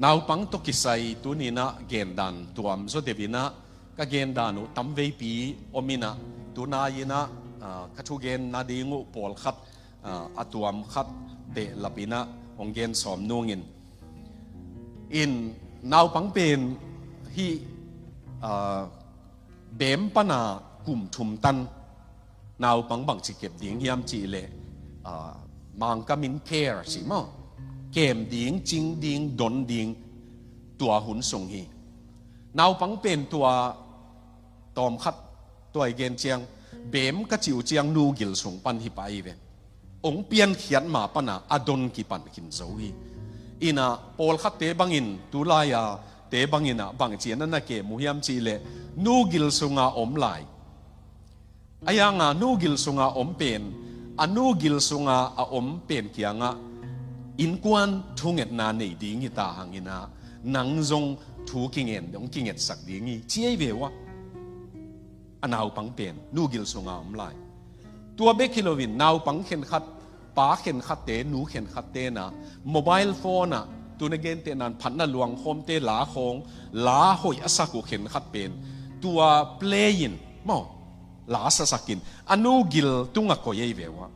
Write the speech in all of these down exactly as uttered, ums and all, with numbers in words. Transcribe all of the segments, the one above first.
Naupang tawh kisai tuni-in ah gendan tuam zaw deuh in ah, ka gendan uh tamveipi om in ah, tunai-in ah, ah, ka thugenna ding uh pawlkhat, ah, a tuam khat behlap in ah hong gen sawm nung ing. In naupang pen hih, ah, beem pan a kum thum tan naupang bangci kep ding hiam cih leh, ah, Mangkam in care ci maw. Kem ding, cing ding, don ding, tua hun sung hi. Naupang pen tua tawmkhat, tua i gen ciang, beem ka cih uh ciang nu gil sung pan hi pah hi ve. Hong piankhiat ma pan a, a don kipan khin zo hi. In ah, pawlkhatte bangin, tulai-a te bangin ah, bangci a na na kem uh hiam cih leh, nu gil sung a om lai. A yang a nu gil sung a om pen, a nu gil sung a a om pen kiang ah, innkuan thungetna nei ding hi ta hang in ah, nang zong thu kingen, hong kingetsak ding hi, ci hi ve ua. A naupang pen, nu gil sung a om lai. Tua bek hi loin, naupang khenkhat, pa khenkhatte, nu khenkhatte in ah, mobile phone ah, tu na gente in ah, phatna luangkhawmte la khawng, la hoih a sak uh khenkhat pen, tua play in, maw, la sasak in, a nu gil tung a koih hi ve ua.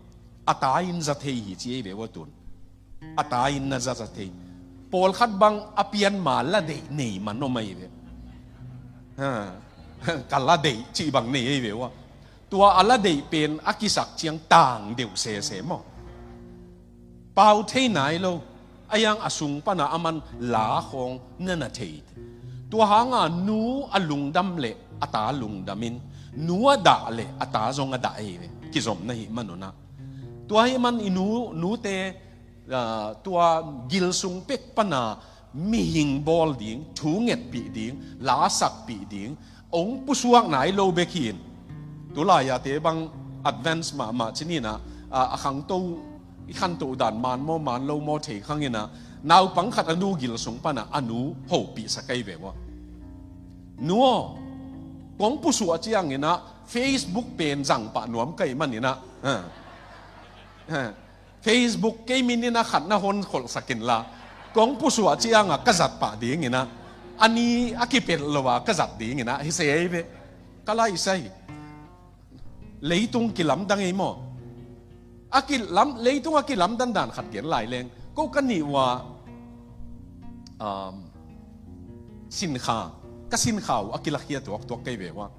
A ta in za thei hi, ci hi ve ua tun. A ta in na za za thei. Pawlkhat bang a pian ma la deih nei man om hi ve. Ha. Ka la deih cih bang nei hi ve ua. Tua a la deih pen a kisak ciang tang deuh sese maw. Pau thei nai lo. A yang a sung pan a aman la khawng na na thei. Tua hang a nu a lungdam leh a ta lungdam in, nu a dah leh a ta zong a dah hi ve. Kizom na hih man un ah. Tua hih man i nu, nute, ah, tua gil sung pek pan a mihing bawl ding, thu ngetpih ding, la sakpih ding, hong pusuak nai lo bek hi in. Tulai-a te bang advance mahmah ci ni in ah, ah, a khangto, i khanto dan man maw, man lo maw thei khang in ah, naupang khat a nu gil sung pan a, a nu hopihsak hi ve ua. Nu aw, kong pusuak ciang in ah, Facebook pen zang pah nuam ka hih man in ah. Ha. Ha. Facebook kei min in a khat na hon kholhsak inla, kong pusuak ciang a ka zat pah ding in ah, a ni a kipelh lo a ka zat ding in ah, hi se hi ve. Ka lai sa hi. Leitung kilamdang hi maw. A kilam, leitung a kilamdang dan khat gen lai leng. Ko ka nih ua, um, sinkha, ka sinkha uh a kilakhia tuaktuak kei ve ua.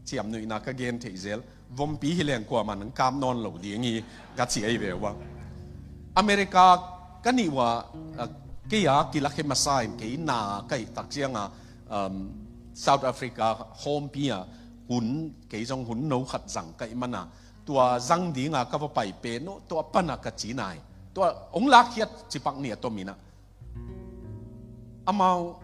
Ciamnuihna ka gen theih zel. Vompi hi leng kuamah nang kap nawn lo ding hi, ka ci hi ve ua. America ka nih ua, ah, kei a kilakhe masa in kei na ka hih tak ciang a, um, South Africa hawmpi a hun, kei zong hun no khat zang ka hih man a, tua zang ding a ka va pai pen uh, tua pan a ka ci nai. Tua hong lakkhiat cipak ni a tom in ah. Amau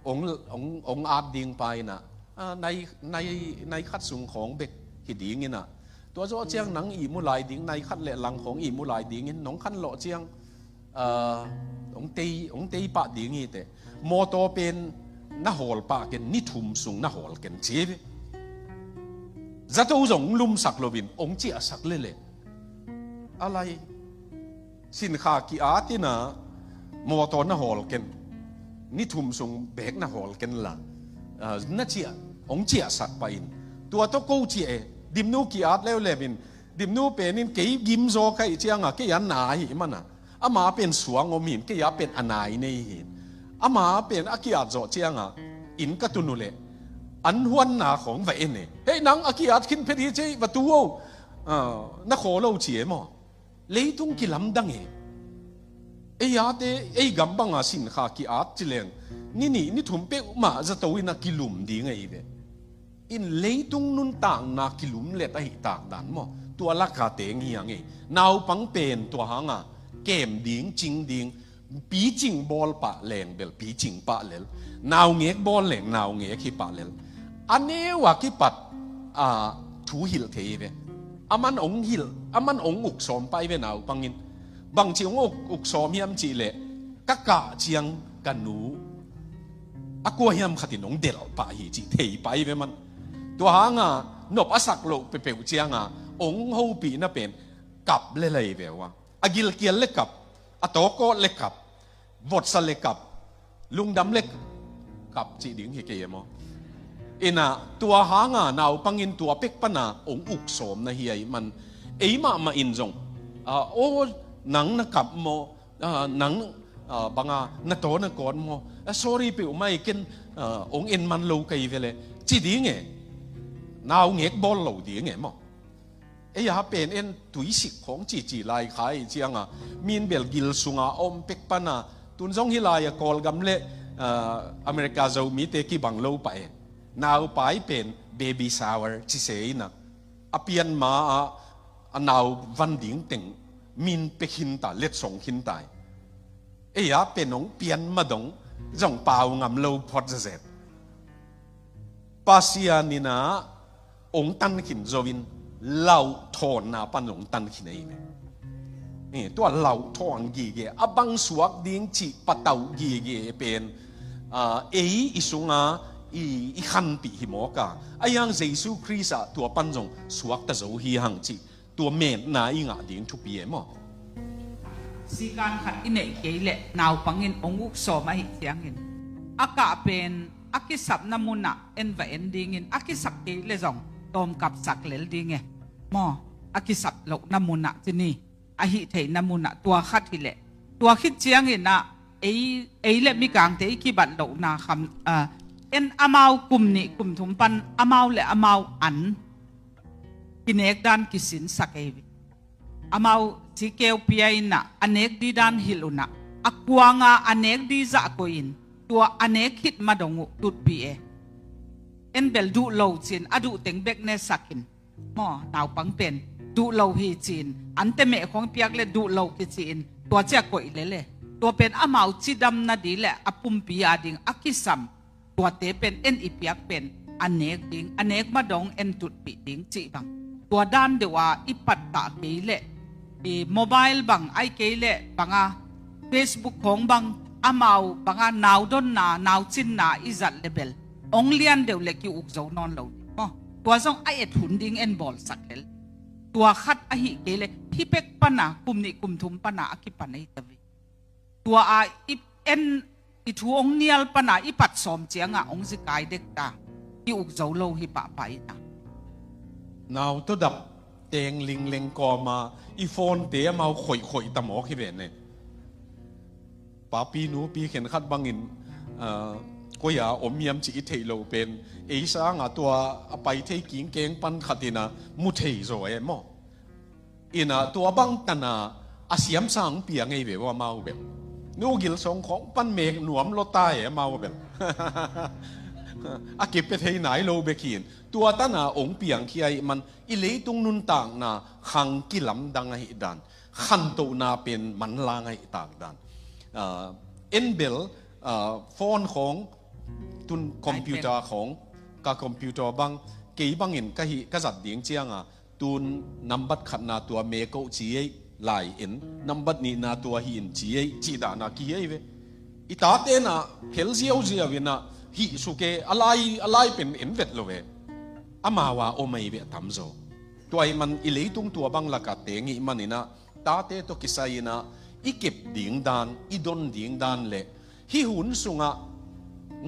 hong, hong, hong at ding pa in ah, ah, nai, nai, nai khat sung khawng bek hi ding in ah. Tua zawh ciang nang ihmu lai ding, nai khat leh lang khawng ihmu lai ding in, nong khanlawh ciang, ah, hong tei, hong tei pah ding hi teh. Mawtaw pen na hawl pah ken, ni thum sung na hawl ken ci hi ve. Zato zong lumsak loin, hong ciahsak leleh. A lai. Sinkha ki-at in ah mawtaw na hawl ken. Ni thum sung bek na hawl ken la. Ah, na ciah, hong ciahsak pah in. Tua tawh ko ciah e. Dimnu ki-at leuleu in. Dimnu pen in kei gimzaw ka hih ciang a kei a na hi man a. Ama pen suang om hi in, kei a pen a nai nei hi in. Ama pen a ki-at zawh ciang a inn ka tun uh leh an huanna khawng va en e. Hei nang a ki-at khin phet hi ci, va tu o. Ah, na khaw lo ci e maw. Leitung kilamdang e. Ei ate, ei gam bang a sinkha ki-at ci leng, ni nih, ni thum peuhmah zato in a kilum ding ahi ve. In leitung nuntakna kilumlet ahih tak dan maw. Tua lak a teng hi hang e. Naupang pen tua hang a kem ding, cing ding, picing bawl pah leng bel picing pah lel, naungek bawl leng naungek hi pah lel. A neu a kipat, ah, thu hilh thei hi ve. Aman hong hilh, aman hong uk sawm pah hi ve naupang in. Bangci hong uk, uk sawm hiam cih leh, ka kah ciang ka nu a kua hiam khat in hong delh pah hi cih thei pah hi ve man. Tua hang a nop a sak loh peuhpeuh ciang a hong hopihna pen kap lel hi ve ua. A gilkial leh kap, a tawkawt leh kap, votsa leh kap, Lungdam lek kap cih ding hi kei e maw? Ina tua hanga naupangin tua pek pana ong uk sawm na hi ahi man, ei mahmah in zong, ah, aw, nang na kap maw? Ah, nang, ah, banga na taw na kawn maw? Ah, sorry peuh mai ken, ah, ong en man lo ka hi vele ci ding e. Nau ngek bawl lo ding e maw? Ei a pen en tuisik khawng cici lai kha i cianga, min bel gil sunga om pek pana, tun zong hi lai a Kawlgam le, ah, America Zomite kibang lo pah e. Naupai pen baby shower ci se ina, a pian ma ah a nau van ding teng min pe khin ta, letsong khin ta. Ei a pen ong pian ma dong zong pau ngam lo phot zazet. Pasian ina ong tan khin zo in, lauhthawnna pan ong tan khin ei ve. Eh, tua lauhthawn gige, a bang suak ding cih patauh gige pen, ah, ei i sunga i, i khanpih hi mawk a, a yang Jesu Khrist ah tua pan zong suakta zo hi hang cih tua metna i ngah ding thupi e maw? Sikan khat i neih kei leh naupangin ong uk sawm ahi ciangin, a kah pen a kisapna munah en va en dingin, a kisap kei le zong tawmkapsak lel ding e maw? A kisap lohna munah ci ni, a hih theihna munah tua khat hileh, tua khit ciangin ah ei, ei le mikangte i kibat lohna kham, ah, en amau kum nih kum thum pan amau le amau an kinek dan kisinsak ei ve. Amau ci keu pia inah a nek di dan hilh unah, a kuanga a nek di zah koihin tua a nek khit madong uh tutpih e. En bel duh lo cin, a duh teng bek ne sakin maw, naupang pen duh lo hi cin, ante meh khong piak le duh lo kici in tua cia koih lele. Tua pen amau cidam nadi le a pumpi a ding a kisam. Tuate pen en i piak pen a nek ding, a nek madong en tutpih ding cih bang. Tua dan deuh a i pattah kei leh, i mobile bang ai kei leh banga, Facebook khong bang, amau banga naudonna naucinna i zat le bel ong lian deuh le ki-uk zo nawn lo ding maw? Tua zong a et hun ding en bawlsak lel. Tua khat ahi kei leh hih pek pana kum nih kum thum pana a kipan ei ta ve. Tua a i en i thu ong nial pana i pat sawm cianga ong zikai dek ta, ki-uk zo lo hi pahpah ina. Nau tawdap teng lingleng kawma i phone te amau khoihkhoih ta mawk hi ve ne. Papi nupi khen khat bangin, ah, koi a om hiam ci i theih loh pen, ei sanga tua a pai thei kingkeng pan khat ina mu thei zaw e maw? Ina tua bang tana a siamsa ong pia ngei ve ua amau bel. Nu gil song khong pan mek nuam lo ta e amau bel. A kipia thei nai lo bek hin. Tua tana ong piang khia ih man i leitung nuntakna khang kilamdang ahi dan, khantohna pen manlang ahi tak dan. Ah, en bel, ah, phone khong, tun computer khong, ka computer bang, kei bangin ka hih ka zat ding cianga, tun nambat khatna tua me koh ci ei, lai in, nambat nihna tua hi in ci ei, cih dahna ki ei ve. I tate na hel ziauziau ina hih suk e, a lai, a lai pen en vet lo ve. Amau a om ei ve a tamzaw. Tua ih man i leitung tua bang laka teng ih man ina tate tawh kisai ina i kep ding dan, i don ding dan le hih hun sungah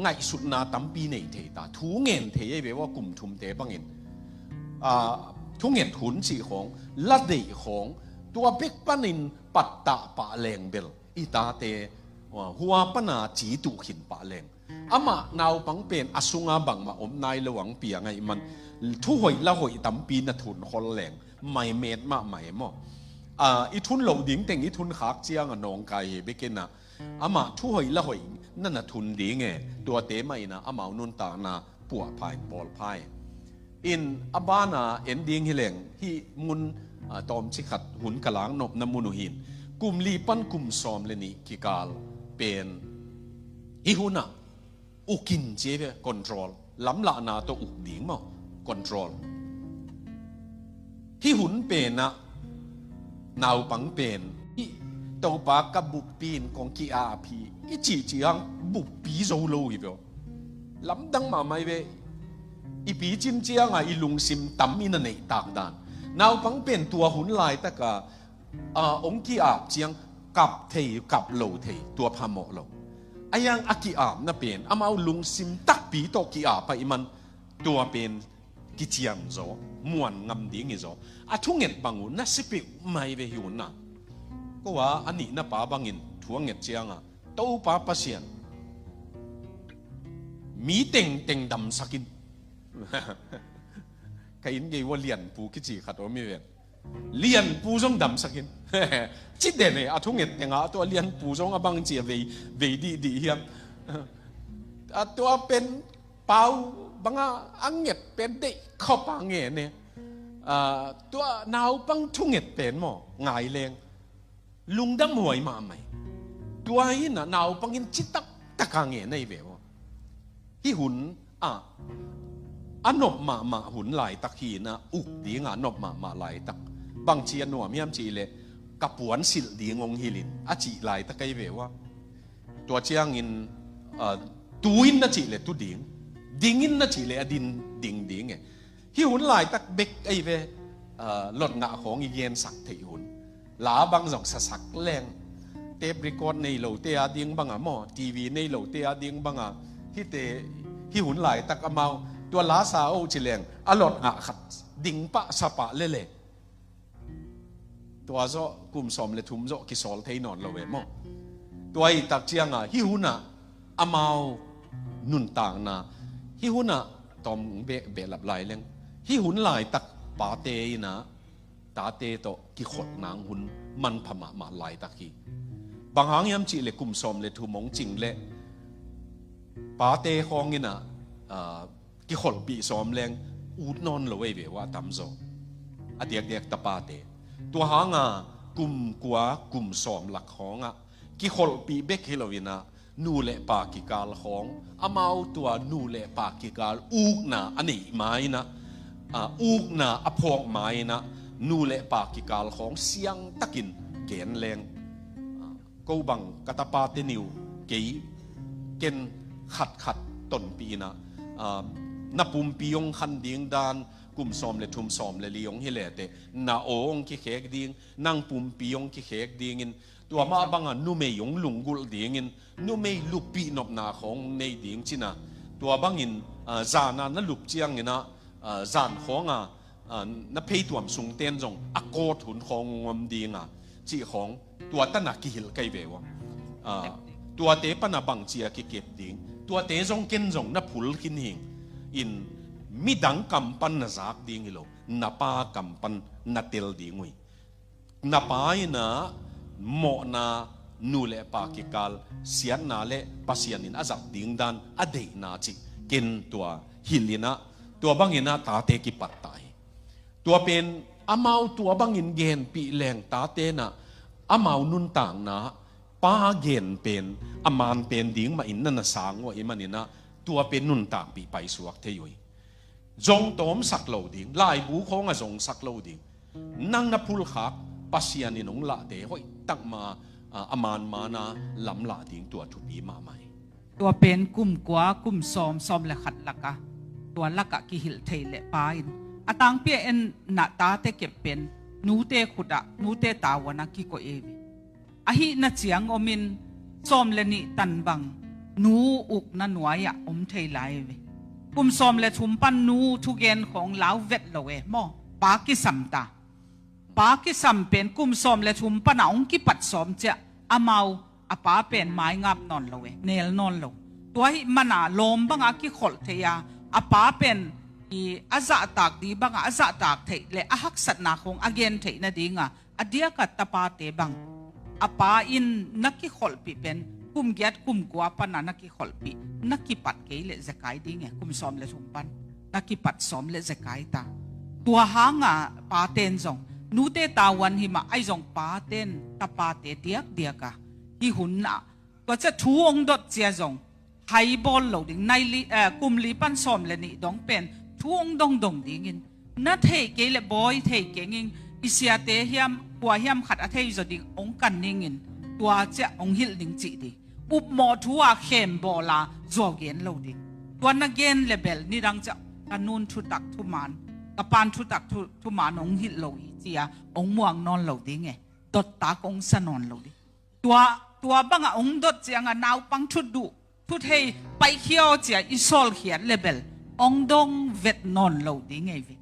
ngaihsutna tampi nei thei ta, thu ngen thei ei ve ua kum thumte bangin. Ah, thunget hun cih khawng, la deih khawng, tua bek panin pattah pah leng bel i tate, ah, hua pana ci tuh khin pah leng. Amah naupang pen a sunga bangmah om nai lo ang piang aih man, thuhoih la hoih tampi na thun khol leng mai met mahmah e maw? Ah, i thun loh ding teng i thun khak cianga nawngkai hi bekinah, amah thuhoih la hoih na na thun ding e, tuate mah ina amau nuntakna puahpha in bawlpha e. In a bana en ding hi leng, hih mun, ah, tawmci khat hun ka lak nopna mun uh hin, kum li pan kum sawm le nih kikal pen hih hunah ukin ci ve, control. Lamlahna tawh uk ding maw? Control. Hih hun penah naupang pen, hih Topa ka buppi in kong ki-ap hi i cihcih hang buppi zo lo hi ve aw. Lamdang mahmah hi ve. I picin cianga i lungsim tam in a neih tak dan. Naupang pen tua hun laitaka, ah, ong ki-ap ciang kap thei, kap lo thei, tua phamawh lo. A yang a ki-apna pen amau lungsim takpi tawh ki-ap ahih man tua pen kiciamzaw, muan ngam ding hi zaw. A thunget bang uh na si peuh mai ve hi hun ah. Ko a a nihna pa bangin thu a nget ciangah, Topa Pasian, mi tengteng damsak in. Ka inn gei uh a Lianpu kici khat om hi ven. Lianpu zong damsak in. Ci den e, a thunget tengah tua Lianpu zong a bang ci a vei, vei dihdih hiam. A tua pen pau banga a nget pen deih khop a ngen e. A, tua naupang thunget pen maw, ngai leng lungdam huai mahmah hi. Tua hi-in ah naupang in ci taktak a ngen ahi ve uh. Hih hun ah a nop mahmah hun laitak hi-in ah, uk dingah a nop mahmah laitak. Bangci a nuam hiam cih leh, ka puan silh ding hong hilh in a cih laitak ahi ve uh. Tua ciangin, ah, tu in na cih leh tu ding, ding in na cih leh a din ding ding e. Hih hun laitak bek ahi ve, ah, lotngah khawng i gensak theih hun. La bang zong sasak leng, tape record nei lote a ding banga maw, T V nei lote a ding banga, hihte, hih hun laitak amau tua la sa o ci leng, a lotngah khat ding pah sa pah lele. Tua zawh kum sawm le thum zawh kisawl thei nawn lo ve maw. Tua ahih tak cianga hih hunah amau nuntakna, hih hunah tawm beh, behlap lai leng, hih hun laitak pate in ah tate tawh kikholh nang hun manpha mahmah laitak hi. Bang hang hiam cih leh kum sawm le thum hong cing leh pate khawng in ah, ah, kikholhpih sawm leng ut nawn lo ei ve uh a tamzaw. A diakdiak tapate. Tua hanga kum kua, kum sawm lak khawngah kikholhpih bek hi lo in ah, nu le pa kikal khawng, amau tua nu le pa kikal ukna a neih ma in ah, a, ukna a phawk ma in ah, nu le pa kikal khawng siangtakin gen leng. A, ko bang ka tapate ni uh kei ken khatkhat tonpih in ah, a, na pumpi hong khan ding dan, kum sawm le thum, sawm le li hong hi leteh, na aw hong kikhek ding, nang pumpi hong kikhek dingin, tua mah banga numei hong lunggulh dingin, numei luppih nopna khawng hong nei ding ci-in ah, tua bangin, a, zana na lup ciangin ah, a, zan khawnga, a, na pheituam sungten zong a kawt hun khawng hong om dinga, cih khawng, tua tana kihilh kei ve uh a. A, tuate pana bangci a kikep ding, tuate zong ken zong na phul khin hing in, midang kam pan na zak ding hi lo, na pa kam pan na tel ding uh hi. Na pa in ah mawhna, nu le pa kikal siatna le Pasian in a zat ding dan a deihna cih ken tua hilh in ah, tua bangin ah tate kipat ta hi. Tua pen amau tua bangin genpih leng tate in ah amau nuntakna pa gen pen a man pen ding mahin na na sang uh ahih manin ah, tua pen nuntakpih paisuak thei uh hi. Zong tawmsak lo ding, laibu khawng a zongsak lo ding. Nang na phulkhak Pasian in hong lahte hoihtak ma, a, a manmana lamlah ding tua thupi mahmah hi. Tua pen kum kua, kum sawm, sawm le khat laka, tua laka kihilh thei le pa in a tangpi a en na tate kep pen nute khutah, nute tavuana kikoih ei ve. Ahihna ciang omin sawm le nih tan bang nu ukna nuai-ah om thei lai ve. Kum sawm le thum pan nu thugen khawng lau vet lo e maw. Pa kisam ta. Pa kisam pen kum sawm le thum pana hong kipat sawm ciah amau a pa pen maingap nawn lo e, nel nawn lo. Tua ahih mana lawm banga kikholh thei a, a pa pen i a zahtak ding banga a zahtak theih le a haksatna khawng a gen theih nadinga a diaka tapate bang, a pa in na kikholhpih pen kum giat kum kua pana na kikholhpih, na kipat kei le zekai ding e, kum sawm le thum pan na kipat sawm le zekai ta. Tua hanga paten zong nute tavuan hi mah ahi zong paten tapate diakdiaka hih hun ah tua ciah thu hong dot ciah zong hai bawl lo ding, nai li, eh, kum li pan sawm le nih dong pen thu hong dongdong dingin, na theih kei le bawi thei keng ing, i siate hiam kua hiam khat a thei zaw ding hong kan ningin, tua ciah hong hilh ding cih ding. Upmawh thu a khem bawla zuau gen lo ding. Tua na gen le bel nidang ciah ka nun thutak thuman, ka pan thutak thu, thuman hong hilh lo hi cia hong muang nawn lo ding e. Dottak hong sa nawn lo ding. Tua Tua bangah ong dot ciangah naupang thut duh, thut hei, paikhia aw cia i sawlkhiat le bel ong dong vet nawn lo ding ei ve.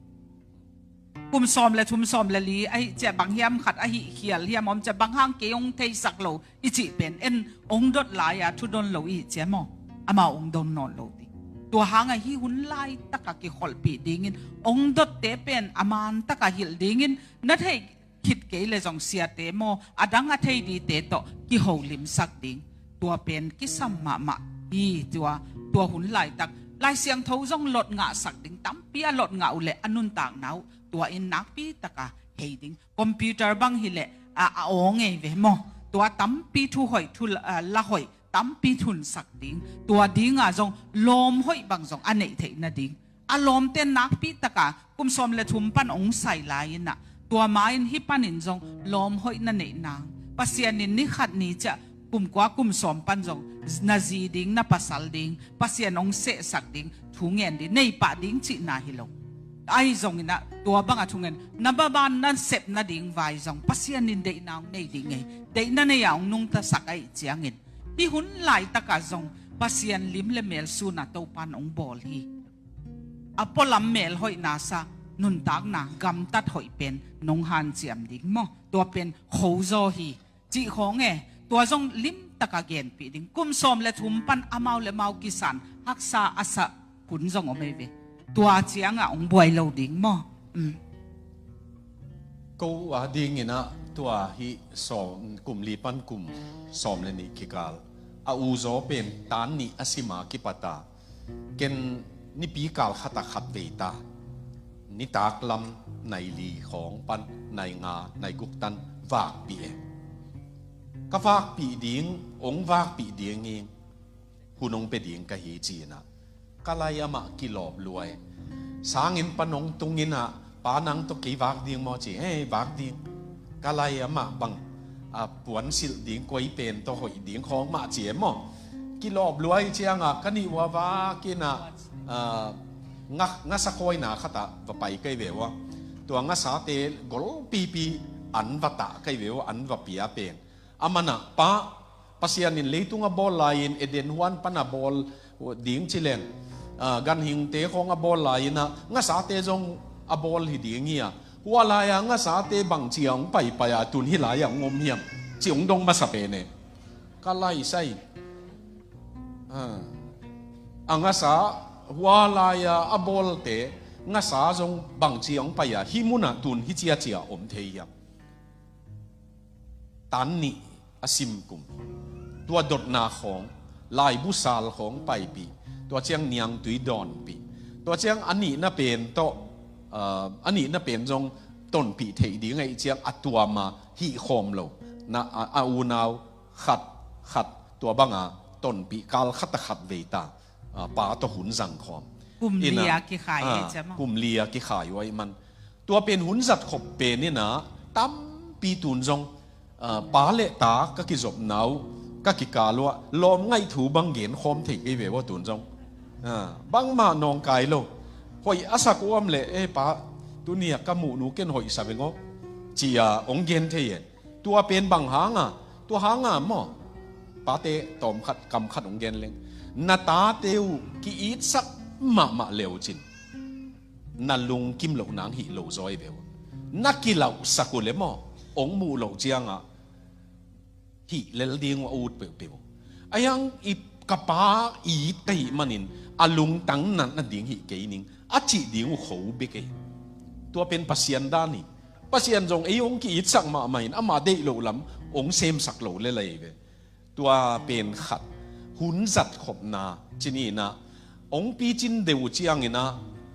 Kum sawm le thum, sawm le li ahi cia, bang hiam khat ahi khial hiam om cia, bang hang kei ong theisak lo i cih pen en, ong dot lai-a thudon lo i cih cia maw, amau ong dong nawn lo ding. Tua hangah hih hun laitakah kikholhpih dingin, ong dotte pen a man takah hilh dingin, na thei khit kei le zong siate maw, a dang a thei dite tawh kiholimsak ding. Tua pen kisam mahmah hi. Tua, tua hun laitak Lai Siangtho zong lot ngahsak ding, tampi a lot ngah uh le a nuntakna uh tua in nakpi taka hei ding. Computer bang hileh a, a aw ngei ve maw. Tua tampi thu hoih, thu la, a, la hoih tampi thunsak ding. Tua dinga zong lawm hoih bang zong a neih theih nading. A lawmte nakpi taka kum sawm le thum pan ong sai lai-inah, tua ma-in hih panin zong lawm hoih na neih nang, Pasian in ni khat ni ciah kum kua kum sawm pan zong na zi ding, na pasal ding, Pasian ong sehsak ding thu ngen ding, nei pah ding cihna hi lo. Ahi zonginah tua banga thungen, na baban na sep nading vai zong Pasian in deihna ong nei ding ei. Deihna nei-a ong nungtasak ahih ciangin, hih hun laitaka zong Pasian lim le mel suna Topan ong bawl hi. A pualam mel hoihna sa, nuntakna gamtat hoih pen nong hanciam ding maw. Tua pen khozaw hi. Cih khawng e, tua zong limtaka genpih ding. Kum sawm le thum pan amau le mau kisan haksa a sa hun zong om ei ve. Tua ciangah ong buai lo ding maw. Um. Ko a dinginah tua hih sawm, kum li pan kum sawm le nih kikal a uzaw pen tan nih a sima kipata, ken nipi kal khata khat vei ta, nitak lam nai li khawng pan nai nga nai guk tan vakpih e. Ka vakpih ding, ong vakpih ding hi, hun ong pia ding ka hi ci-inah ka lai amah kilawp luai. Sangin pan ong tunginah, pa nang tawh kei vak ding maw ci, hei vak ding. Ka lai amah bang a puansilh ding, koi pen tawh hoih ding khawng mah ci e maw. Kilawp luai ciangah ka nih ua vakinah, a, nga, ngasa khawina khatah va pai kai ve ua. Tua ngasate golpipi an va tah kai ve ua, an va pia peng. A manah pa, Pasian in leitung a bawl lai-in Eden huan pan a bawl ding ci leng, a, ganhingte khawng a bawl lai-inah ngasate zong a bawl hi ding hi a. Hua lai-a ngasate bangci a hong paipai a tun hih lai-ah hong om hiam ci hong dong masa pen e. Ka laisai. A, a ngasa hua lai-a a bawlte ngasa zong bangci a hong pai a hih munah tun hih ciacia om thei hiam. Tan nih a simkum, tua dotna khawng, laibu sal khawng paipih, tua ciang niangtui dawnpih, tua ciang a nihna pen tawh, a, a nihna pen zong tonpih theih ding ahih ciang a tuama hih khawm lo. Na, a, a unau khat khat tua banga tonpih kal khat a khat vei ta, a, pa tawh hun zang khawm. Kum li a kikhai hi cia maw. Kum li a kikhai uh ahih man. Tua pen hun zat khop pen inah tampi tun zong, a, pa le ta ka kizopna uh, ka kikal uh ah lawm ngaih thu bang gen khawm thei kei ve ua tun zong. A, bangmah nawngkai lo. Hoih a sak uh om leh, e pa, tuni-ah ka muhnu ken hoih sa veng aw, ci-a hong gen thei e. Tua pen bang hanga, tua hanga maw. Pate tawm khat, kam khat hong gen leng. Na tate uh ki-itsak mahmah le uh cin, na lungkim loh nang hih lo zaw ei ve uh. Na kilauhsak uh le maw, hong muh loh ciangah hih lel ding uh a ut peuhpeuh uh. A hiang i ka pa it ka hih manin a lungtang natna ding hih kei ning a cih ding uh kho bek ei. Tua pen Pasian dan hi. Pasian zong ei hong ki-itsak mahmah in amah deih loh lam hong semsak lo lel ei ve. Tua pen khat, hun zat khopna cin inah hong picin deuh uh cianginah,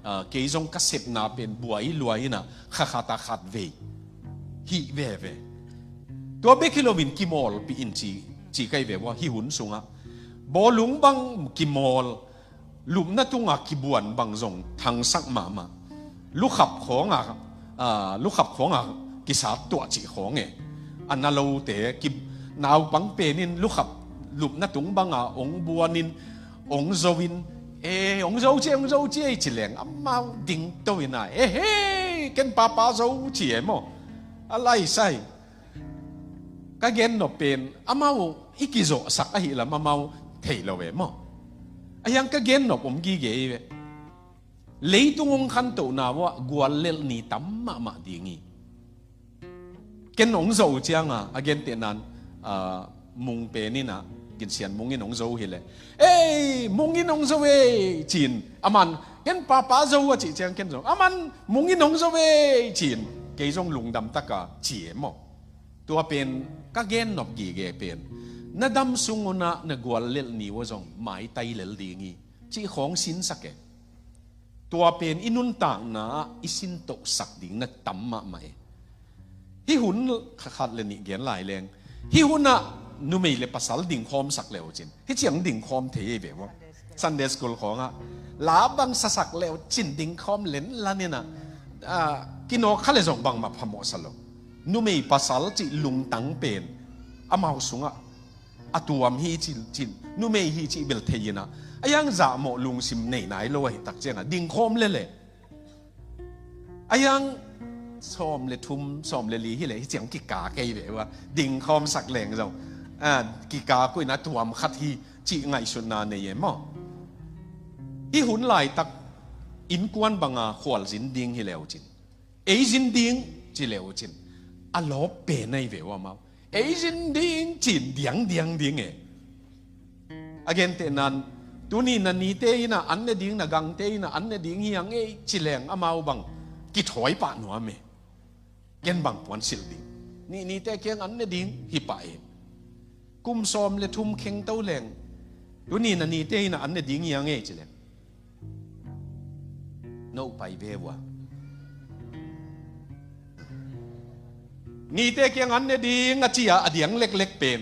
a, kei zong ka sepna pen buai luai inah kha khat a khat vei hih veve. Tua bek hi loin kimawlpih in ci, ci kai ve ua hih hun sungah. Bawlung bang kimawl, lupna tunga kibuan bang zong thangsak mahmah. Lukhap khawnga, a, lukhap khawnga kisat tuah cih khawng e. A na lote ki, naupang penin lukhap lupna tung banga hong buanin, hong zoin, e, hong zo ci, hong zo ci ei ci leng amau dingto ina, e he, ken papa zo ci e maw. A laisai. Ka gennop pen amau i kizawhsak ahih lam amau thei lo ve maw? Ahi hang ka gennop om gige hi ve. Leitung hong khantohna uah guallelh ni tam mahmah ding hi. Ken hong zo uh cianga a gentehnan, ah, Mung pen in ah, Gin Sian Mung in hong zo hileh, "Ei, Mung in hong zo ei," ci-in, aman, "Ken papa zo uh," a cih ciang ken zong, "Aman Mung in hong zo ei," ci-in, kei zong lungdam taka ci e maw? Tua pen ka gennop gige pen, na dam sung un ah na guallelh ni uah zong maitai lel ding hi cih khawng sinsak e. Tua pen i nuntakna ah i sintohsak ding na tam mahmah e. Hih hun kha-, khat le nih gen lai leng, hih hun ah numei le pasal dingkhawmsak le uh cin, hih ciang dingkhawm thei ei ve maw? Sunday school khawngah la bang sasak le uh cin dingkhawm lenlan in ah, ah, kinawk kha le zong bangmah phamawhsa lo. Numei pasal cih lungtang pen amau sungah a tuam hi cin, cin, numei hi cih bel thei in ah, ahi hang zahmawh lungsim nei nai lo ahi tak ciangah dingkhawm lele. Ahi hang sawm le thum, sawm le li hileh hih ciang kikak ei ve uh a, dingkhawmsak leng zong, ah, kikak uh in a tuam khat hi cih ngaihsutna nei e maw? Hih hun laitak innkuan banga khualzin ding hi le uh cin, ei zin ding ci le uh cin, a lawp pen ahi ve uh amau. Ei zin ding cin diangdiang ding e. A gentehnan, tuni na nite in ah an ne ding, na gangte in ah an ne ding hi hang ei ci leng amau bang kithawi pah nuam e. Ken bang puan silh ding, nih nite kiang an ne ding hi pah e. Kum sawm le thum khengto leng, tuni na nite in ah an ne ding hi hang ei ci leng, no pai ve uh a, nite kiang an ne ding a ci-a a diang leklek pen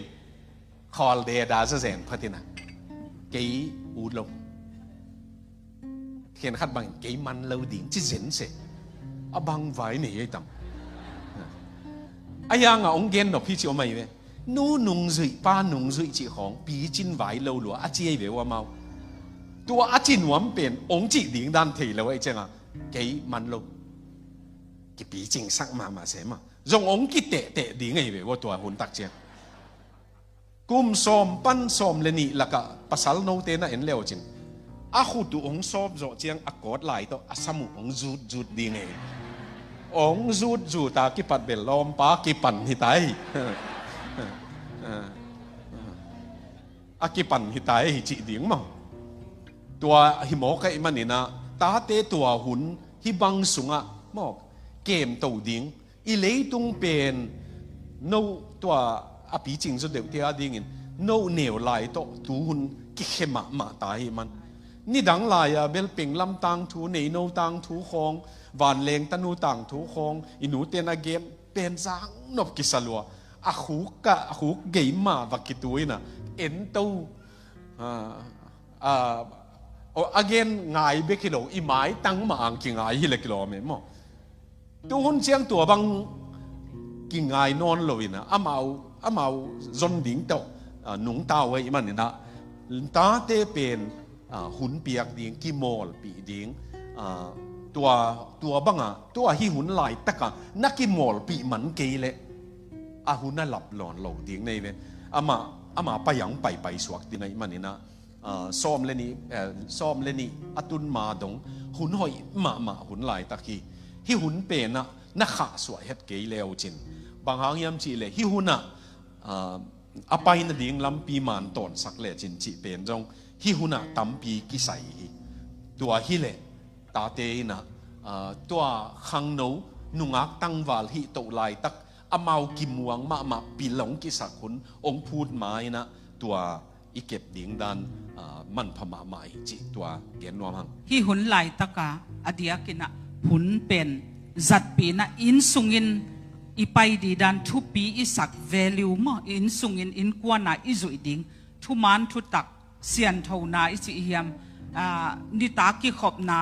khawl deda zazen phatin ah, kei ut lo. Khen khat bangin kei man lo ding ci zen se. A bang vai nei ei tam. Ahi hangah hong gennop hi ci om ahi ve. Nu nungzuih, pa nungzuih cih khawng picin vai lo lua a ci ei ve uh amau. Tua a ci nuam pen hong cih ding dan thei lo ahi ciangah, kei man lo, kipicingsak mahmah se mah, zong hong kitehteh ding ahi ve uh a tua hun tak ciang. Kum sawm pan sawm le nih lakah pasal note na en le uh cin, a khut uh hong sawp zawh ciang a kawt lai tawh a sam uh hong zutzut ding e. Hong zutzut a kipat bel lawmpa kipan hi ta hi. A kipan hi ta hi cih ding maw? Tua hi mawk ahih manin ah, tate tua hun hih bang sungah maw, kemto ding, i leitung pen no tua a picing zaw deuhte a dingin no neu lai tawh tuhun kikhe mahmah ta ahih man, nidang lai-a bel penglam tangthu, neino tangthu khawng, vanleng tanu tangthu khawng i nute na gen pen zangnop kisa lua. A khuk ah, a khuk gei mah va kitu in ah, ento, ah, ah, a gen ngai bek hi lo, i maitang mah ang kingai hi le kilawm e maw? Tuhun ciang tua bang kingai nawn lo in ah, amau, amau zon ding tawh, ah, nungta uh ahih manin ah, tate pen, ah, hun piak ding, kimawlpih ding, ah, tua, tua bangah, tua hih hun laitakah na kimawlpih man kei leh a hun a lap lawn lo ding nei ve. Amah, amah pai ang paipai suak ding ahih manin ah, ah, sawm le nih, eh, sawm le nih a tun ma dong hun hoih mahmah hun laitak hi. Hih hun penah na khahsuah het kei le uh cin, bang hang hiam cih leh hih hunah, ah, a pai nading lampi man tawnsak le cin cih pen zong hih hunah tampi kisai hi. Tua hileh tate in ah, ah, tua khangno nungak tangval hih toh laitak amau kimuang mahmah pil hong kisak hun hong phut ma in ah, tua i kep ding dan, ah, manpha mahmah hi cih tua gen nuam hang. Hih hun laitaka a diakin ah hun pen zatpih in ah inn sungin i pai ding dan thupi i sak value maw, inn sungin innkuana i zuih ding thuman thutak, sianthona i cih hiam, ah, nitak kikhopna,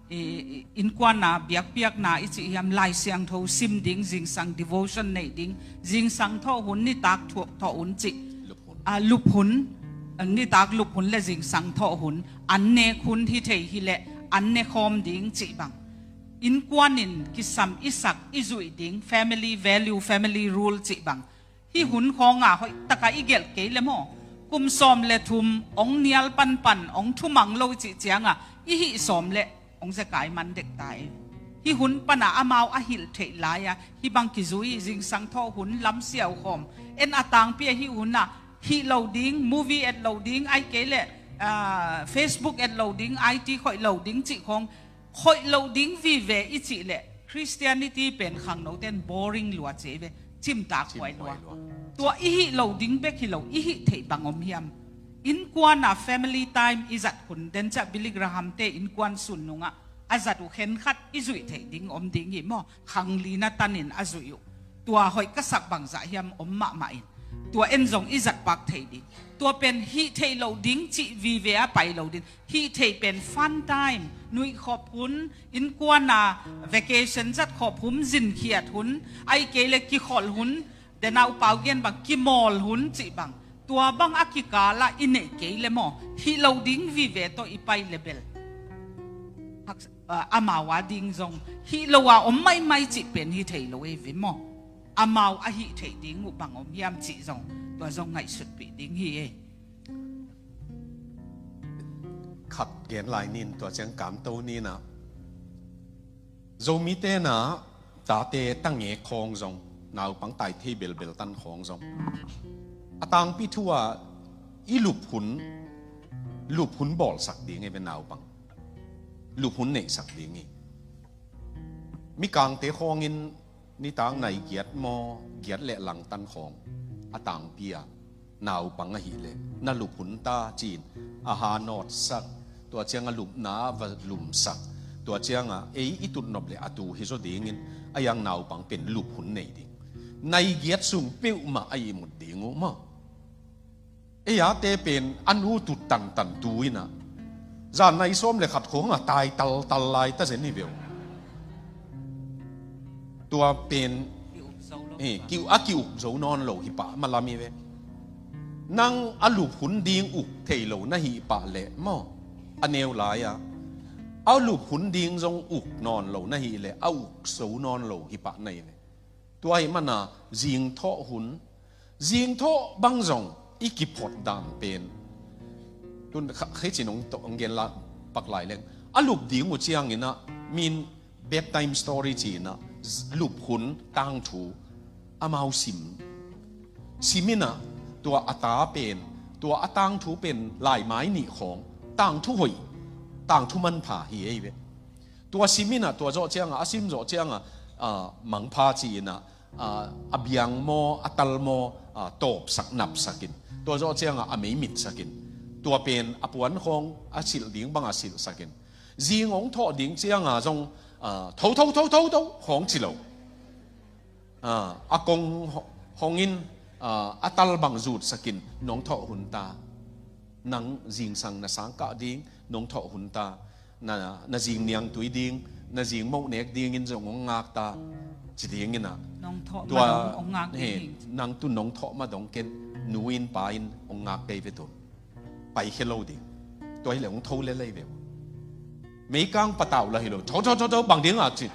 i, i, innkuanna biakpiakna i cih hiam, Lai Siangtho sim ding, zingsang devotion neih ding, zingsang thawh hun, nitak thuak thawh hun cih, lup hun, ah, lup hun, ah, nitak lup hun le zingsang thawh hun, an nek hun hi thei hileh an ne khawm ding cih bang, innkuan in kisam i sak i zuih ding, family value, family rule cih bang, Hih hun khawngah hoih takah i gelh kei le maw? Kum sawm le thum ong nial panpan ong thumang lo i cih ciangah i hih sawm le ong zekai man dek ta e. Hih hun panah amau a hilh theih lai-a hih bang kizui zingsang thawh hun lam siau khawm. En a tangpi a hih hunah hih lo ding, movie et lo ding, ai kei le ah, Facebook et lo ding, I T khoih lo ding cih khawng khoih lo ding vive i cih leh Christianity pen khangnote in boring lua ci ei ve, cimtak huai lua. Tua i hih lo ding bek hi lo, i hih theih bang om hiam? Innkuana family time i zat hun den ciah Billy Graham te innkuan sun nungah a zat uh khenkhat i zuih theih ding om ding hi maw? Khanglina tanin a zuih uh. Tua hoih ka sak bangzah hiam om mahmah in. Tua en zong i zat pak thei ding. Tua pen hih theih lo ding cih vive a pai lo ding. Hih theih pen fun time, nuih khop hun, innkuana vacation zat khop hun, zinkhiat hun, ai kei le kikholh hun, dena upau gen bang kimawl hun cih bang. Tua bang a kikala i neih kei le maw, hih lo ding vive tawh i pai le bel. Hak, ah, amau a ding zong, hih lo a om maimai cih pen hi thei lo ei ve maw. Amau a hih theih ding uh bang om hiam cih zong, tua zong ngaihsutpih ding hi ei. Khat gen lai nin, tua ciang kamto ninah. Zomi tenah tate tangek khawng zong, naupang tai thei belbel tan khawng zong. A tangpi thu ah i lup hun, lup hun bawlsak ding ei ve naupang. Lup hun neihsak ding hi. Mikangte khawngin nitak nai giat maw, giat le langtan khawng a tangpi a naupang ahih leh na lup hun ta ci-in a ha nawtsak, tua ciang a lupna a va lumsak, tua ciangah ei i tutnop le a tu hi zaw dingin a yang naupang pen lup hun nei ding. Nai giat sung peuhmah a ihmut ding uh maw. Ei ate pen a nu tut tantan tu inah zan nai sawm le khat khawngah tai taltal lai ta zen hi veu. Tua pen eh, ki, a ki-uk zo nawn lo hi pah malam hi ve. Nang a lup hun ding uk thei lo na hih pah leh maw, a neu lai-a a lup hun ding zong uk nawn lo na hih leh a uk zo nawn lo hi pah na hi ve. Tua hi mana zingthawh hun, zingthawh bang zong i kiphot dan pen tun kha-, khei cin ong to-, ong gen la pak lai leng a lup ding uh cianginah min bedtime story cinah z-, lup hun tangthu amau sim. Siminah tua a ta pen, tua a tangthu pen laimai nih khawng tangthu hoih, tangthu manpha hi ei ve. Tua siminah tua zawh ciangah, a sim zawh ciangah, ah, mangpha ci-inah, ah, a biang maw, a tal maw, ah, tawpsak napsakin. Tua zawh ciangah a meimitsakin. Tua pen a puan khawng a silh ding bangah silhsakin. Zing ong thawh ding ciangah zong, ah, tho, tho, tho, tho, tho, khawng ci lo. Ah, a kong ho-, hongin, ah, a tal bang zutsakin nong thawh hun ta. Nang zingsang na sangkah ding nong thawh hun ta. Na, na zing niangtui ding, na zing moh nek dingin zong ong ngak ta. Ci dinginah. Nong thawh tua, ma nong ong ngak he, ding. Nang tu nong thawh ma dong ken nu in pa in ong ngak kei ve tun. Pai khia lo ding. Tua hileh ong tho lelei ve. Meikang patau la hi lo. Tho, tho, tho, tho, bang dingah ci,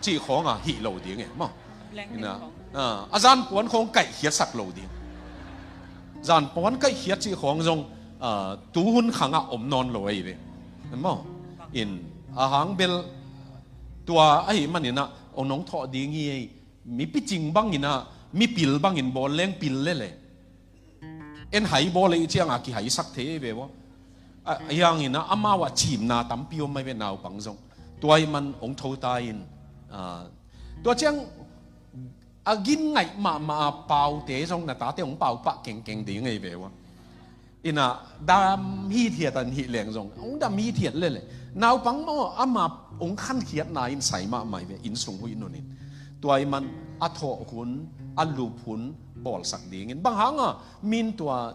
ci khawngah hih lo ding e maw. Inah, ah, a zanpuan khawng kaihkhiatsak lo ding. Zanpuan kaihkhiat ci khawng zong, ah, tuhun khangah om nawn lo ei ve. Maw. In, a hang bel tua ahi maninah ong nong thawh ding hi ei. Mi picing banginah, mi pil bangin bawl leng pil lele. En hai bawl ei ciangah kihaisak thei ei ve ua. A, a yanginah amau ah cimna tampi om mai ve naupang zong. Tua ih man ong tho ta in. Ah, tua ciang a gin ngaih mahmah a paute zong na tate ong pau pah kengkeng ding ei ve ua. Inah dam hithiat an hih leng zong ong dam hithiat lele. Naupang maw ama ong khankhiatna in sai mahmah ei ve, inn sung huih nunin. Tua ih man a thawh hun, a lup hun bawlsak dingin. Bang hanga min tua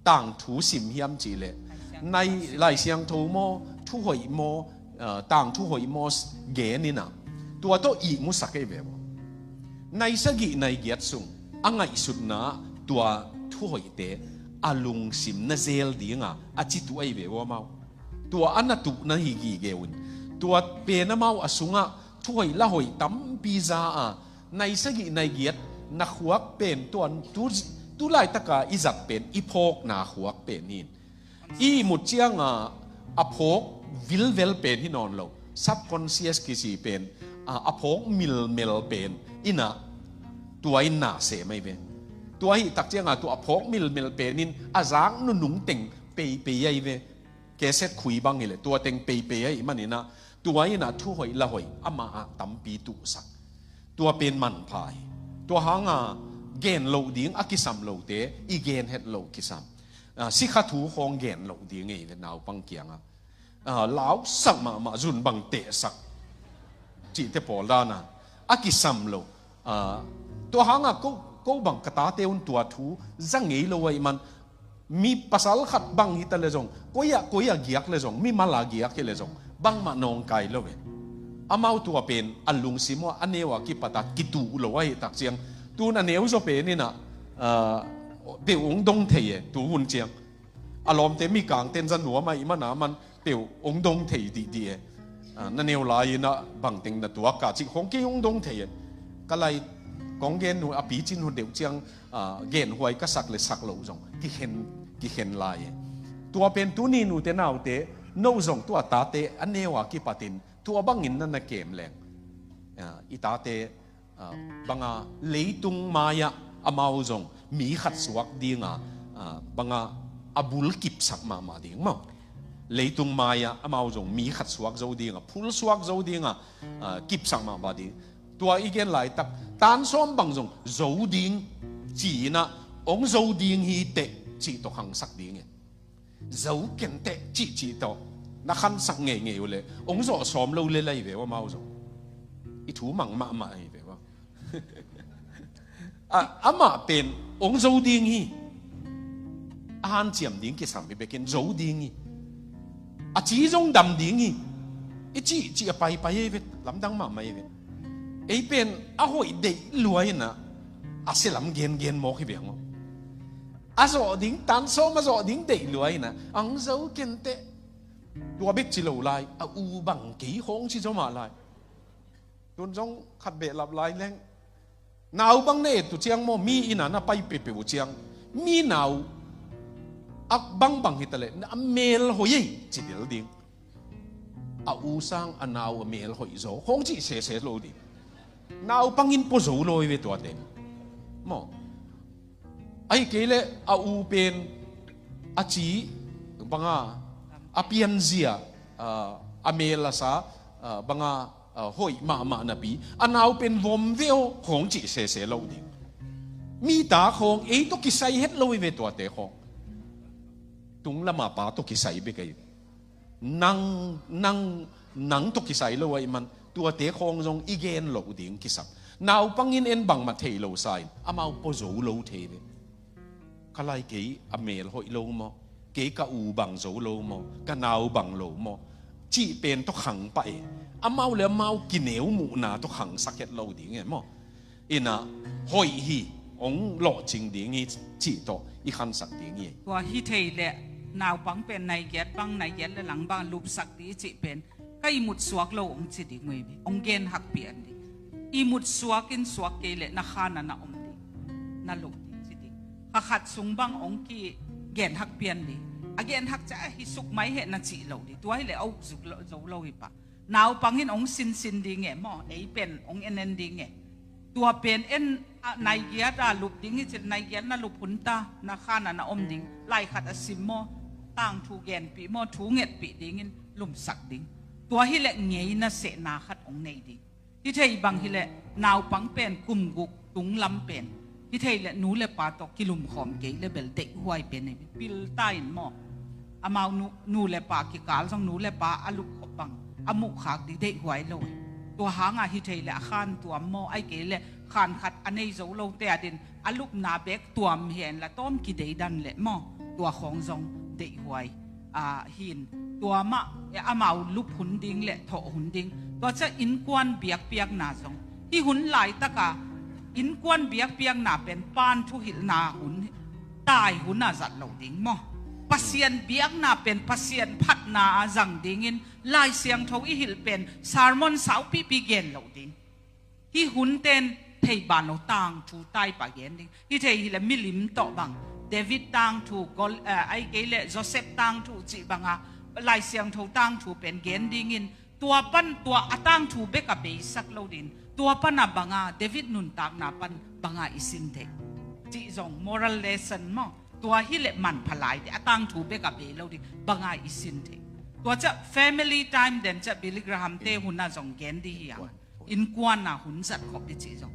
tangthu sim hiam cihleh, nai Lai Siangtho maw, thuhoih maw, ah, tangthu hoih maw geninah tua tawh ihmusak ei ve ua. Nai sagih nai giat sung a ngaihsutna tua thuhoihte a lungsim na zel dinga a citu ei ve ua mau. Tua a na tuh na hi gige un. Tua pen amau a sungah thuhoih la hoih tampi za a nai sagih nai giat Na khuak pen tuan tu, tu laitaka i zat pen i phawkna khuak pen hi. I ihmut cianga a phawk vilvel pen hi nawn lo. Subconscious kici pen a, a phawk milmel pen ina tua in na seh mai ve. Tua hi tak cianga tua a phawk milmel pen in a zak nunung teng peipei ai ve. Keset khui bang hileh tua teng peipei ai manina tua ina thu hoih la hoih ama a tampi tuhsak. Tua pen manpha hi. Tua hanga gen loh ding a kisam lote i gen het loh kisam. Ah, sikha thu khawng gen loh ding ei ve naupang kianga. Ah, lausak mahmah zun bang tehsak. Cihte pawl dana a kisam lo. Ah, tua hanga ko, ko bang ka tate un tua thu za ngei lo ai man. Mi pasal khat bang hita le zong, koi ah, koi ah giak le zong, mi mala giak hi le zong bangmah nawngkai lo ve. Amau tua pen a lungsim uh a neu a kipata kituh lo ahi tak ciang tun a neu zaw pen ina, ah, peuh ong dong thei e tu hun ciang. A lawmte mi kangten za nuam ahi mana man peuh ong dong thei dihdih e. Ah, na neu lai-in ah bangteng na tuak ka cih khong kei ong dong thei e. Ka lai kong gen uh a picin hun deuh ciang, ah, genhuai ka sak le sak loh zong kikhen, kikhen lai e. Tua pen tuni nute naute no zong tua tate a neu a kipatin tua bangin na na kem leng, ah, i tate, ah, banga leitung mai-ah amau zong mi khat suak dinga, ah, banga a bul kipsak mahmah ding maw? Leitung mai-ah amau zong mi khat suak zo dinga, phul suak zo dinga, ah, kipsak mahmah ding. Tua i gen laitak tan sawm bang zong zo ding ci-inah ong zo ding hi teh cih tawh khangsak ding e. Zo ken teh cihcih tawh na khansak ngeingei uh leh ong zawh sawm lo le lai ve uh amau zong. I thu mang mahmah hi ve uh. Ah, amah pen ong zo ding hi. A hanciam ding kisam hi bekin zo ding hi. A ci zong dam ding hi. I cihcih a paipai hi ve, lamdang mahmah hi ve. Ei pen a hoih deih luai inah a sialam gengen mawk hi ve ngawh. A zawh ding tan sawm a zawh ding deih luai inah ang zo ken teh. Tua bek ci lo lai a u bang kei hong ci zo mah lai. Tun zong khat behlap lai leng nau bang na et uh ciang maw mi ina na pai peuhpeuh uh ciang mi nau a bangbang hitaleh a mel hoih ei ci del ding. A u sang a nau a mel hoih zaw hong cih sese lo ding. Naupangin pua zo lo hi ve tuate maw? Ahi kei leh a u pen a ci banga a pianzia, ah, a mel a sa, ah, banga, ah, hoih mahmah napi a nau pen vom ve aw hong cih sese lo ding. Mi ta khawng ei tawh kisai het lo hi ve tuate khawng. Tung lama pa tawh kisai bek ahi. Nang, nang, nang tawh kisai lo ahi man tuate khawng zong i gen loh ding kisam. Naupangin en bangmah thei lo sa in amau pua zo lo thei ve. Ka lai kei a mel hoih lo maw? Kei ka u bang zo lo maw? Ka nau bang lo maw? Cih pen tawh khang pah e. Amau le amau kineu muhna tawh khangsak het lo ding e maw? Inah hoih hi, ong lawhcing ding hi cih tawh i khansak ding hi. Tua hi thei leh naupang pen nai giat bang nai giat le lang bang lupsak dih cih pen ka ihmut suak lo ong ci ding uh hi. Ong gen hak pian dih. Ihmut suak in suak kei leh na khan a na om dih, na lo dih ci dih. Kha khat sung bang ong ki gen hak pian dih. A gen hak ca a hi suk mai heh na cih lo dih. Tua hi leh a uk zuk lo, zo lo hi pah. Naupang in ong sinsin ding e maw? Ei pen ong enen ding e. Tua pen en a nai giat a lup ding hi cil nai giat na lup hun ta na khan a na om ding. Lai khat a sim maw? Tangthu genpih maw? Thu ngetpih dingin lumsak ding. Tua hi leh ngei na sehna khat ong nei ding. Hi thei bang hi leh naupang pen kum guk tung lam pen hi thei leh nu le pa tawh kilumkhawm kei le bel deihhuai pen hi. Pil ta in maw? Amau nu, nu le pa kikal zong nu le pa a lupkhop bang a muhkhak dih deihhuai lo hi. Tua hanga hi thei leh a khan tuam maw? Ahi kei leh khan khat a nei zo lote a din a lupna bek tuam hi en la tawm kideidan leh maw? Tua khawng zong deihhuai, ah, hin tua mah, eh, amau lup hun ding le thawh hun ding. Tua ca innkuan biakpiakna zong hi hun laitaka innkuan biakpiakna pen pan thuhilhna hun, tai hun a zat lo ding maw? Pasian biakna pen Pasian phatna a zang dingin Lai Siangtho i hilh pen sermon saupihpi gen lo ding. Hi hunten thei ban lo tangthu taipa gen ding. Hi thei hileh milim tawh bang, David tangthu, Gol-, eh, ai kei leh Joseph tangthu cih banga Lai Siangtho tangthu pen gen dingin, tua pan tua a tangthu bek a beisak lo dingin, tua pana banga David nuntakna pan banga i sin thei cih zong moral lesson maw? Tua hileh manpha lai ding, a tangthu bek a bei lo ding banga i sin thei. Tua ciah family time den ciah Billy Graham te huna zong gen ding hi a. Innkuana hun zat khop hi cih zong.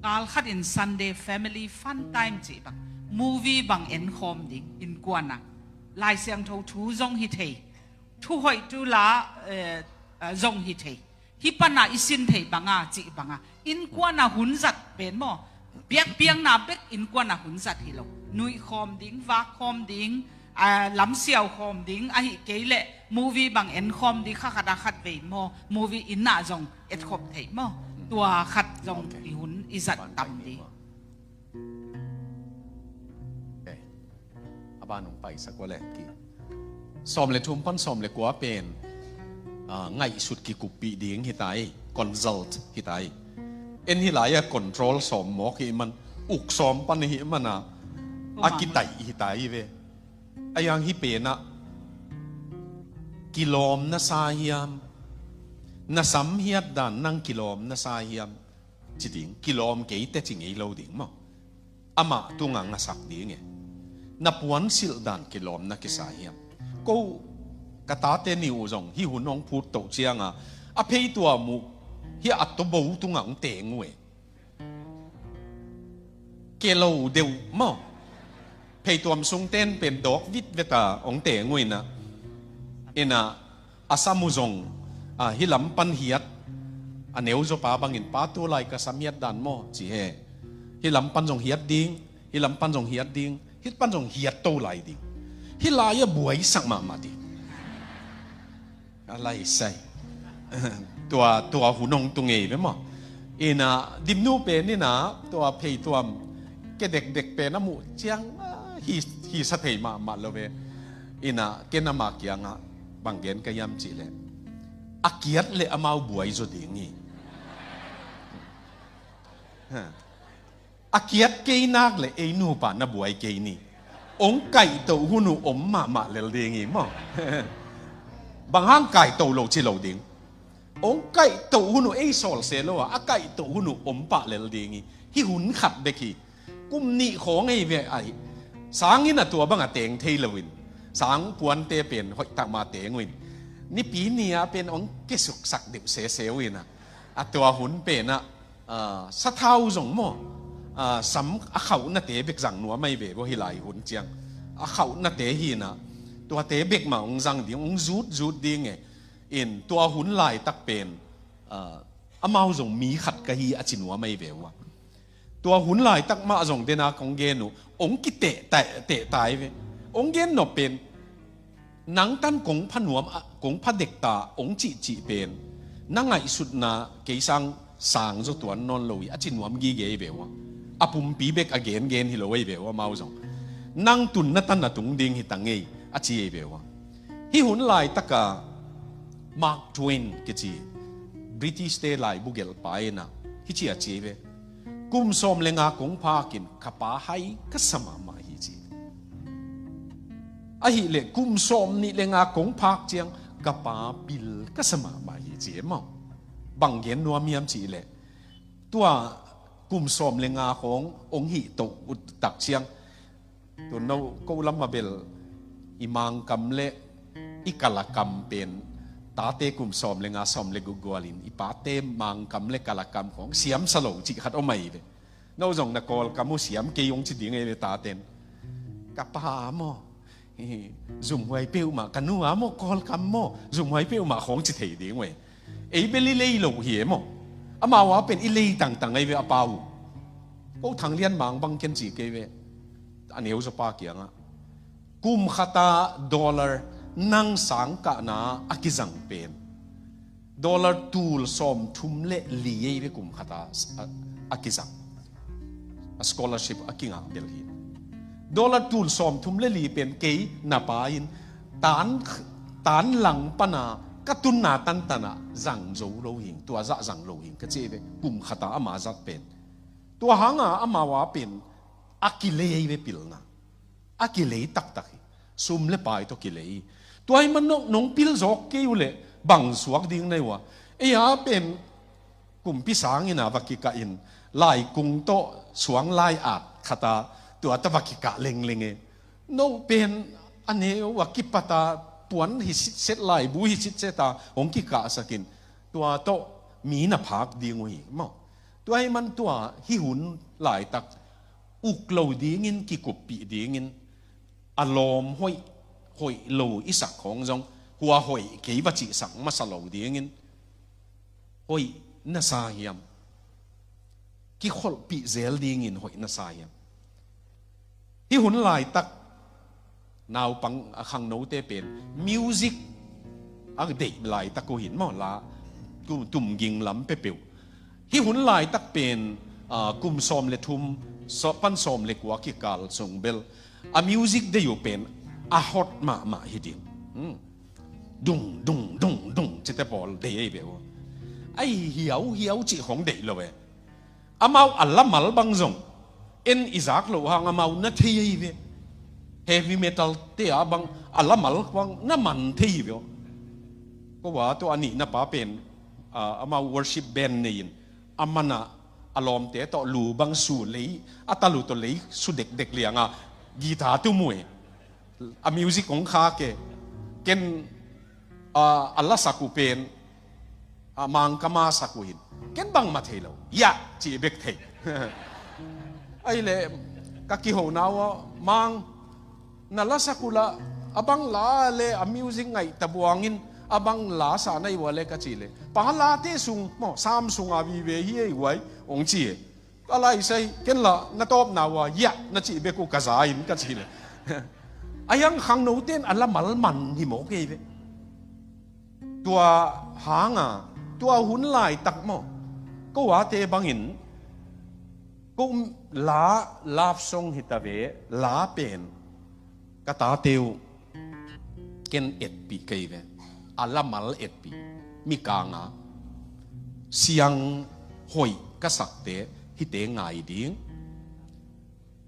Kal khat in Sunday family fun time cih bang. Movie bang en khawm ding innkuana. Lai Siangtho thu zong hi thei. Thu hoih thu la, eh, eh, zong hi thei. Hi pana i sin thei banga cih banga. Innkuana hun zat pen maw? Biakpiakna bek innkuana hun zat hi lo. Nuih khawm ding, vak khawm ding, ah, lamsiau khawm ding, ahi kei leh movie bang en khawm ding, kha khat a khat vei maw, movie inn ah zong et khop thei maw? Tua khat zong i hun i zat tam ding. A ban hong paisak ua leh ki. Sawm le thum pan sawm le kua pen, ah, ngaihsut kikuppih ding hi tai, consult hi tai. En hi lai a control sawm mawk hi man, uk sawm pan hi man a, a kitaih hi tai ve. A yang hi pen ah, kilawm na sa hiam? Na sam hiat dan nang kilawm na sa hiam? Ci ding, kilawm kei te ci ngei lo ding maw? Amah tungah ngasak ding e. Na puansilh dan kilawm na kisa hiam? Ko ka tate ni uh zong hi hun hong phut toh cianga a pheituam uh hi a tobo tungah hong teng uh e. Kelo deuh maw? Pheituam sungten pen dawk vit veta hong teng uh ina. Ina a sam uh zong, ah, hi lam pan hiat, a neu zawpa bangin pa tu lai ka sam hiat dan maw ci he. Hi lam pan zong hiat ding, hi lam pan zong hiat ding, hi pan zong hiat to lai ding. Hi lai a buaisak mahmah ding. A lai sai. Tua, tua hun hong tu ngei ve maw? Ina dimnu pen ina tua pheituam ke dekdek pen a muh ciang, ah, hi, hi sa thei mahmah lo ve. Ina ken ama kiangah bang gen ka hiam cih leh, a kiat leh amau buai zaw ding hi. Ha. A kiat kei nak leh ei nupa na buai kei ni. Ong kaihtoh hun uh om mahmah lel ding hi maw? Bang hang kaihtoh lo ci lo ding. Ong kaihtoh hun uh ei sawlse lo a, a kaihtoh hun uh om pah lel ding hi. Hi hun khat bek hi. Kum nih khawng ei ve ahi. Sangin a tua bang a teng thei lo in. Sang puante pen hoih tak ma teng uh in. Nipi ni a pen ong kesuksak deuh sese uh in a. A tua hun pen ah, ah, sathau zong maw? Ah, sam a khauhnate bek zang nuam ahi ve ua hi lai hun ciang. A khauhnate hi na. Tuate bek mah ong zang ding, ong zut zut ding e. In tua hun laitak pen, ah, amau zong mi khat ka hi a ci nuam ahi ve ua. Tua hun laitak mah zong dena kong gen uh, ong kiteh tai, teh tai ve. Ong gen nop pen, nang tan kong pha nuam, ah, kong pha dekta ong cihcih pen, na ngaihsutna kei sang sang zaw tuan nawn lo hi a ci nuam gige hi ve ua. A pumpi bek a gengen hi lo hi ve ua mau zong. Nang tun na tan a tung ding hi ta ngei a ci hi ve ua. Hi hun laitaka Mark Twain kici British te laibu gelhpa ina hi ci a ci hi ve. Kum sawm le nga kong phak in ka pa hai ka sa mahmah hi ci. Ahih leh kum sawm nih le nga kong phak ciang ka pa bil ka sa mahmah hi ci e maw? Bang gen nuam hiam cih leh tua kum sawm le nga khawng ong hih toh uh tak ciang, tun no ko lam a bel i Mangkam le i Kalakam pen tate kum sawm le nga sawm le guk gualin i pate Mangkam le Kalakam khawng siam sa lo cih khat om ahi ve. No zong na Kawlkam uh siam kei ong ci ding ahi ve taten. Ka pa maw, zumhuai peuhmah, ka nu a maw, Kawlkam maw, zumhuai peuhmah khawng ci thei ding uh e. Ei bel i lei lo hi e maw? Amau a pen i lei tangtang ahi ve a pa uh. Ko Thang Lian Mang bang ken ci kei ve. A neu zawpa kiangah kum khata dollar nang sang kahna a kizang pen dollar tul sawm thum le li ei ve kum khata a, a kizang. A scholarship a kingak del hi. Dollar tul sawm thum le li pen kei na pa in tan, tan lang pana ka tunna tantana zang zo lo hing, tua zah zang lo hing ka ci ei ve kum khata ama zat pen. Tua hanga amau a pen a kilei ve pilna. A kilei taktak hi. Sum le pai tawh kilei hi. Tua hi man nong, nong pil zawk kei uh leh bang suak ding na hi uh a. Ei a pen kumpi sangin a va kikah in, laikung tawh suang lai at khata tua ta va kikah lengleng e. No pen a neu a kipata puan hi sitset, laibu hi sitset a hong kikahsakin, tua tawh mi na phak ding uh hi maw. Tua hi man tua hih hun laitak uk lo dingin, kikuppih dingin, a lawm hoih, hoih lo i sak khawng zong, hua hoih kei va cihsak masa lo dingin, hoih na sa hiam? Kikholhpih zel dingin hoih na sa hiam? Hih hun laitak naupang a khangnote pen music a deih laitak uh hin maw, la tum, tumging lam peuhpeuh. Hih hun laitak pen, ah, kum sawm le thum, saw-, pan sawm le kua kikal sung bel a music deih uh pen a hot mahmah hi ding. Hmm. Dung, dung, dung, dung cite pawl deih ei ve uh. Ai hiau, hiau cih khong deih lo e. Amau a lamal bang zong en i zak loh hang amau na thei ei ve. Heavy metal te a bang a lamal bang na man thei ei ve uh. Ko a tua a nihna pa pen, ah, amau worship band nei in, a man a, a lawmte tawh lu bang su lei, a talu tawh lei su dekdek lianga guitar tum uh e. A music hong khak e. Ken, ah, a lasak uh pen, ah, Mang Kama sak uh hin. Ken bangmah thei lo. Yah cih bek thei. Ahih leh ka kihona uh a, Mang, na lasak uh lah a bang la le a music ngaih tabuangin a bang la sa na hi uh a le ka cih leh, pa late sung maw, Sam sunga vive hi ei uh ai, hong ci e. Ka laisai, ken lah na tawpna uh a, yah na cih bek uh ka za in ka cih leh. A hiang khangnote in a lamal man hi mawk ei ve. Tua hanga, tua hun laitak maw, ko ate bangin, ko la, love song hi ta ve, la pen ka tate uh ken etpih kei ve. A lamal etpih. Mikanga siang hoih ka sakte hite ngai ding.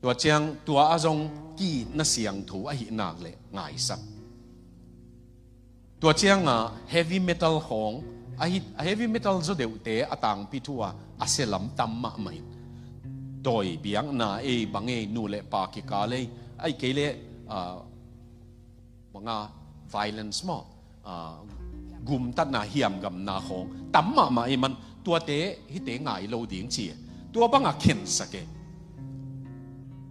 Tua ciang tua a zong ki-itna siangtho ahih nak leh ngaisak. Tua cianga heavy metal khawng, a hit, a heavy metal zaw deuhte a tangpi thu a, a sia lam tam mahmah in. Dawi biakna ei bang ei, nu le pa kikal ei, ahih kei leh, ah, banga violence maw, ah, gumtatna, hiamgamna khawng tam mahmah ei man, tuate hite ngai lo ding ci. Tua banga khensak e.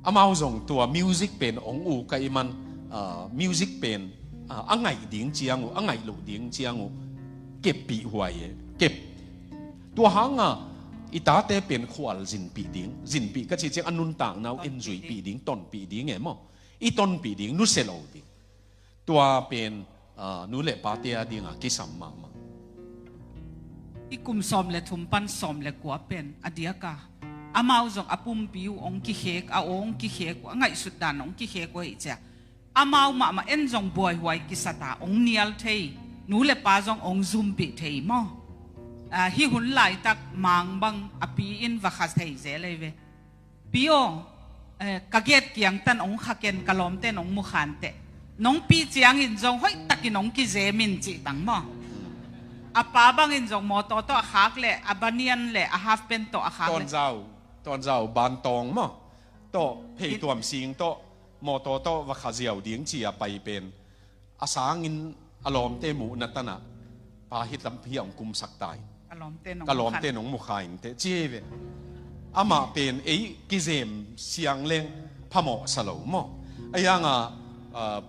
Amau zong tua music pen hong uk ahih man, ah, music pen, ah, a ngaih ding ciang uh, a ngaih loh ding ciang uh keppih huai e, kep. Tua hanga i tate pen khual zinpih ding, zinpih ka cih ciang a nuntakna uh en zuihpih ding, tonpih ding e maw. I tonpih ding, nusia lo ding. Tua pen, ah, nu le pate a dinga kisam mahmah. I kum sawm le thum pan sawm le kua pen a diaka amau zong a pumpi uh hong kikhek, a aw hong kikhek uh, a ngaihsut dan hong kikhek uh ahih ciang, amau mahmah en zong buaihuai kisata hong nial thei, nu le pa zong hong zumpih thei maw. Ah, hih hun laitak Mang bang a pi in va kha thei zel ei ve. Pi aw, eh, ka gate kiang tan hong kha ken, ka lawmte in hong mukha inteh. Nong pi ciangin zong hoihtakin hong kizem in cih bang maw. A pa bangin zong mawtaw tawh a khak leh, a banyan le a half pant tawh a khak leh. Tawnzau, tawnzau bantawng maw. Tawh, phei tuam sing tawh, mawtaw tawh va kha ziau ding ci a pai pen. A sangin a lawmte muhna tanah, pa hi lam hi a hong kumsak ta in. Ka lawmte nong, ka lawmte nong mukha inteh ci hi ve. Amah pen ei kizem siang leng phamawh sa lo maw. A hianga, ah,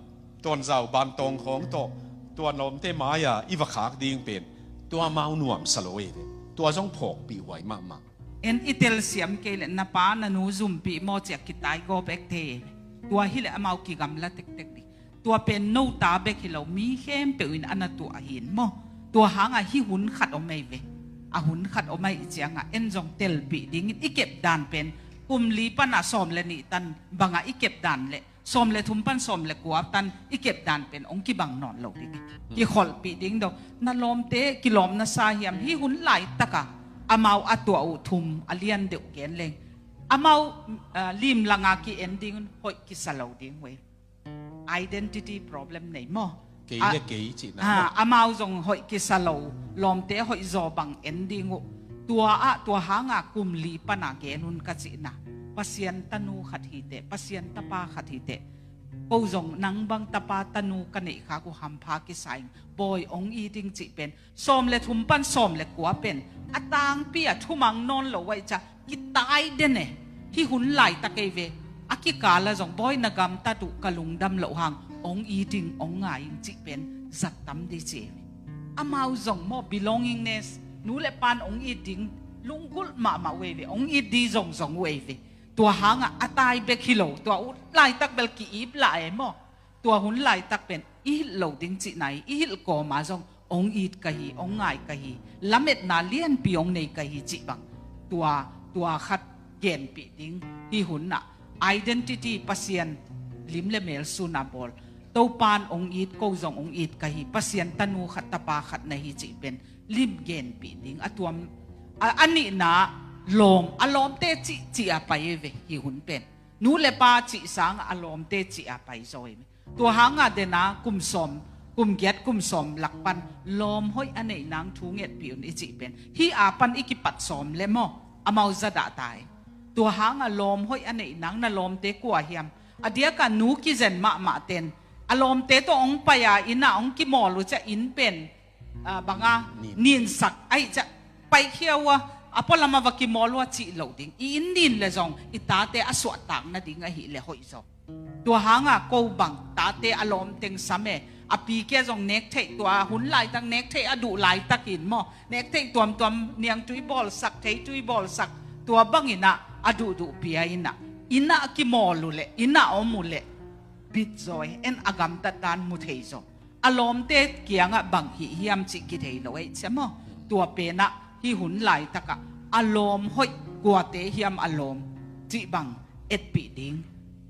tawnzau bantawng khawng tawh, tua lawmte mai-a i va khak ding pen, tua amau nuamsa lo ei ve. Tua zong phawkpih huai mahmah. En i telsiam kei leh na pa na nu zumpih maw ci a kitaigaw bek thei ei ve. Tua hileh amau kigamla tektek ding. Tua pen no ta bek hi lo, mi khempeuh in a na tuah hi in maw. Tua hanga hih hun khat om ei ve. A hun khat om ahih cianga en zong telpih dingin i kep dan pen kum li pana sawm le nih tan banga i kep dan le sawm le thum pan sawm le kua tan i kep dan pen hong kibang nawn lo ding. Kikholhpih ding dong. Na lawmte kilawm na sa hiam? Hih hun laitaka amau a tuah uh thum a lian deuh gen leng. Amau, ah, limlanga ki-en dingun hoih kisa lo ding uh ei. Identity problem nei maw? Kei le kei cihna maw? Amau zong hoih kisa lo, lawmte hoih zaw bang en ding uh. Tua ah, tua hanga kum li pana gen un ka cihna. Pasian tanu khat hiteh, Pasian tapa khat hiteh. Ko zong nang bang tapa tanu ka neih khak uh hampha kisa ing, bawi ong it ing cih pen sawm le thum pan sawm le kua pen a tangpi a thumang nawn lo uh ahih ciang kitai den e. Hih hun laitak ei ve, a kikal ah zong bawi na gamtat uh ka lungdam loh hang ong it ing, ong ngai ing cih pen zat tam di ci ei ve. Amau zong maw, belongingness, nu le pan ong it ding lunggulh mahmah uh ei ve, ong it di zongzong uh ei ve. Tua hangah a tai bek hi lo, tua hun laitak bel ki-ip lah e maw? Tua hun laitak pen i hilh lo ding cihna hi, i hilh kawma zong ong it ka hi, ong ngai ka hi, lametna lianpi ong nei ka hi cih bang. Tua, tua khat genpih ding hih hun ah. Identity, Pasian lim le mel suna bawl. Topan ong it, ko zong ong it ka hi, Pasian tanu khat, tapa khat na hi cih pen lim genpih ding. A tuam, a, a nihna lawm, a lawmte cih, cih a pai ei ve hih hun pen. Nu le pa cih sangah a lawmte cih a pai zaw ei ve. Tua hangah dena kum sawm, kum giat kum sawm lak pan lawm hoih a neih nang thu ngetpih un i cih pen hih a pan i kipat sawm le maw, amau zadah ta ei. Tua hangah lawm hoih a neih nang na lawmte kua hiam? A diakah nu kizen mahmah ten a lawmte tawh ong pai a inn ah ong kimawl uh ciang inn pen, ah, banga ninsak ahih ciang paikhia uh a, a pualam a va kimawl uh a cih loh ding. I inn nin le zong i tate a suahtak nading ahih le hoih zaw. Tua hangah ko bang tate a lawm teng sam e, a pi kia zong nek theih, tua hun laitak nek theih a duh laitakin maw, nek theih tuamtuam, niangtui bawlsak, theitui bawlsak, tua bangin ah a duhduh pia in ah, inn ah kimawl uh leh, inn ah om uh leh bit zaw e, en a gamtat dan mu thei zaw. A lawmte kiangah bang hih hiam cih kithei lo ei cia maw? Tua penah hih hun laitakah a lawm hoih kuate hiam a lawm cih bang etpih ding.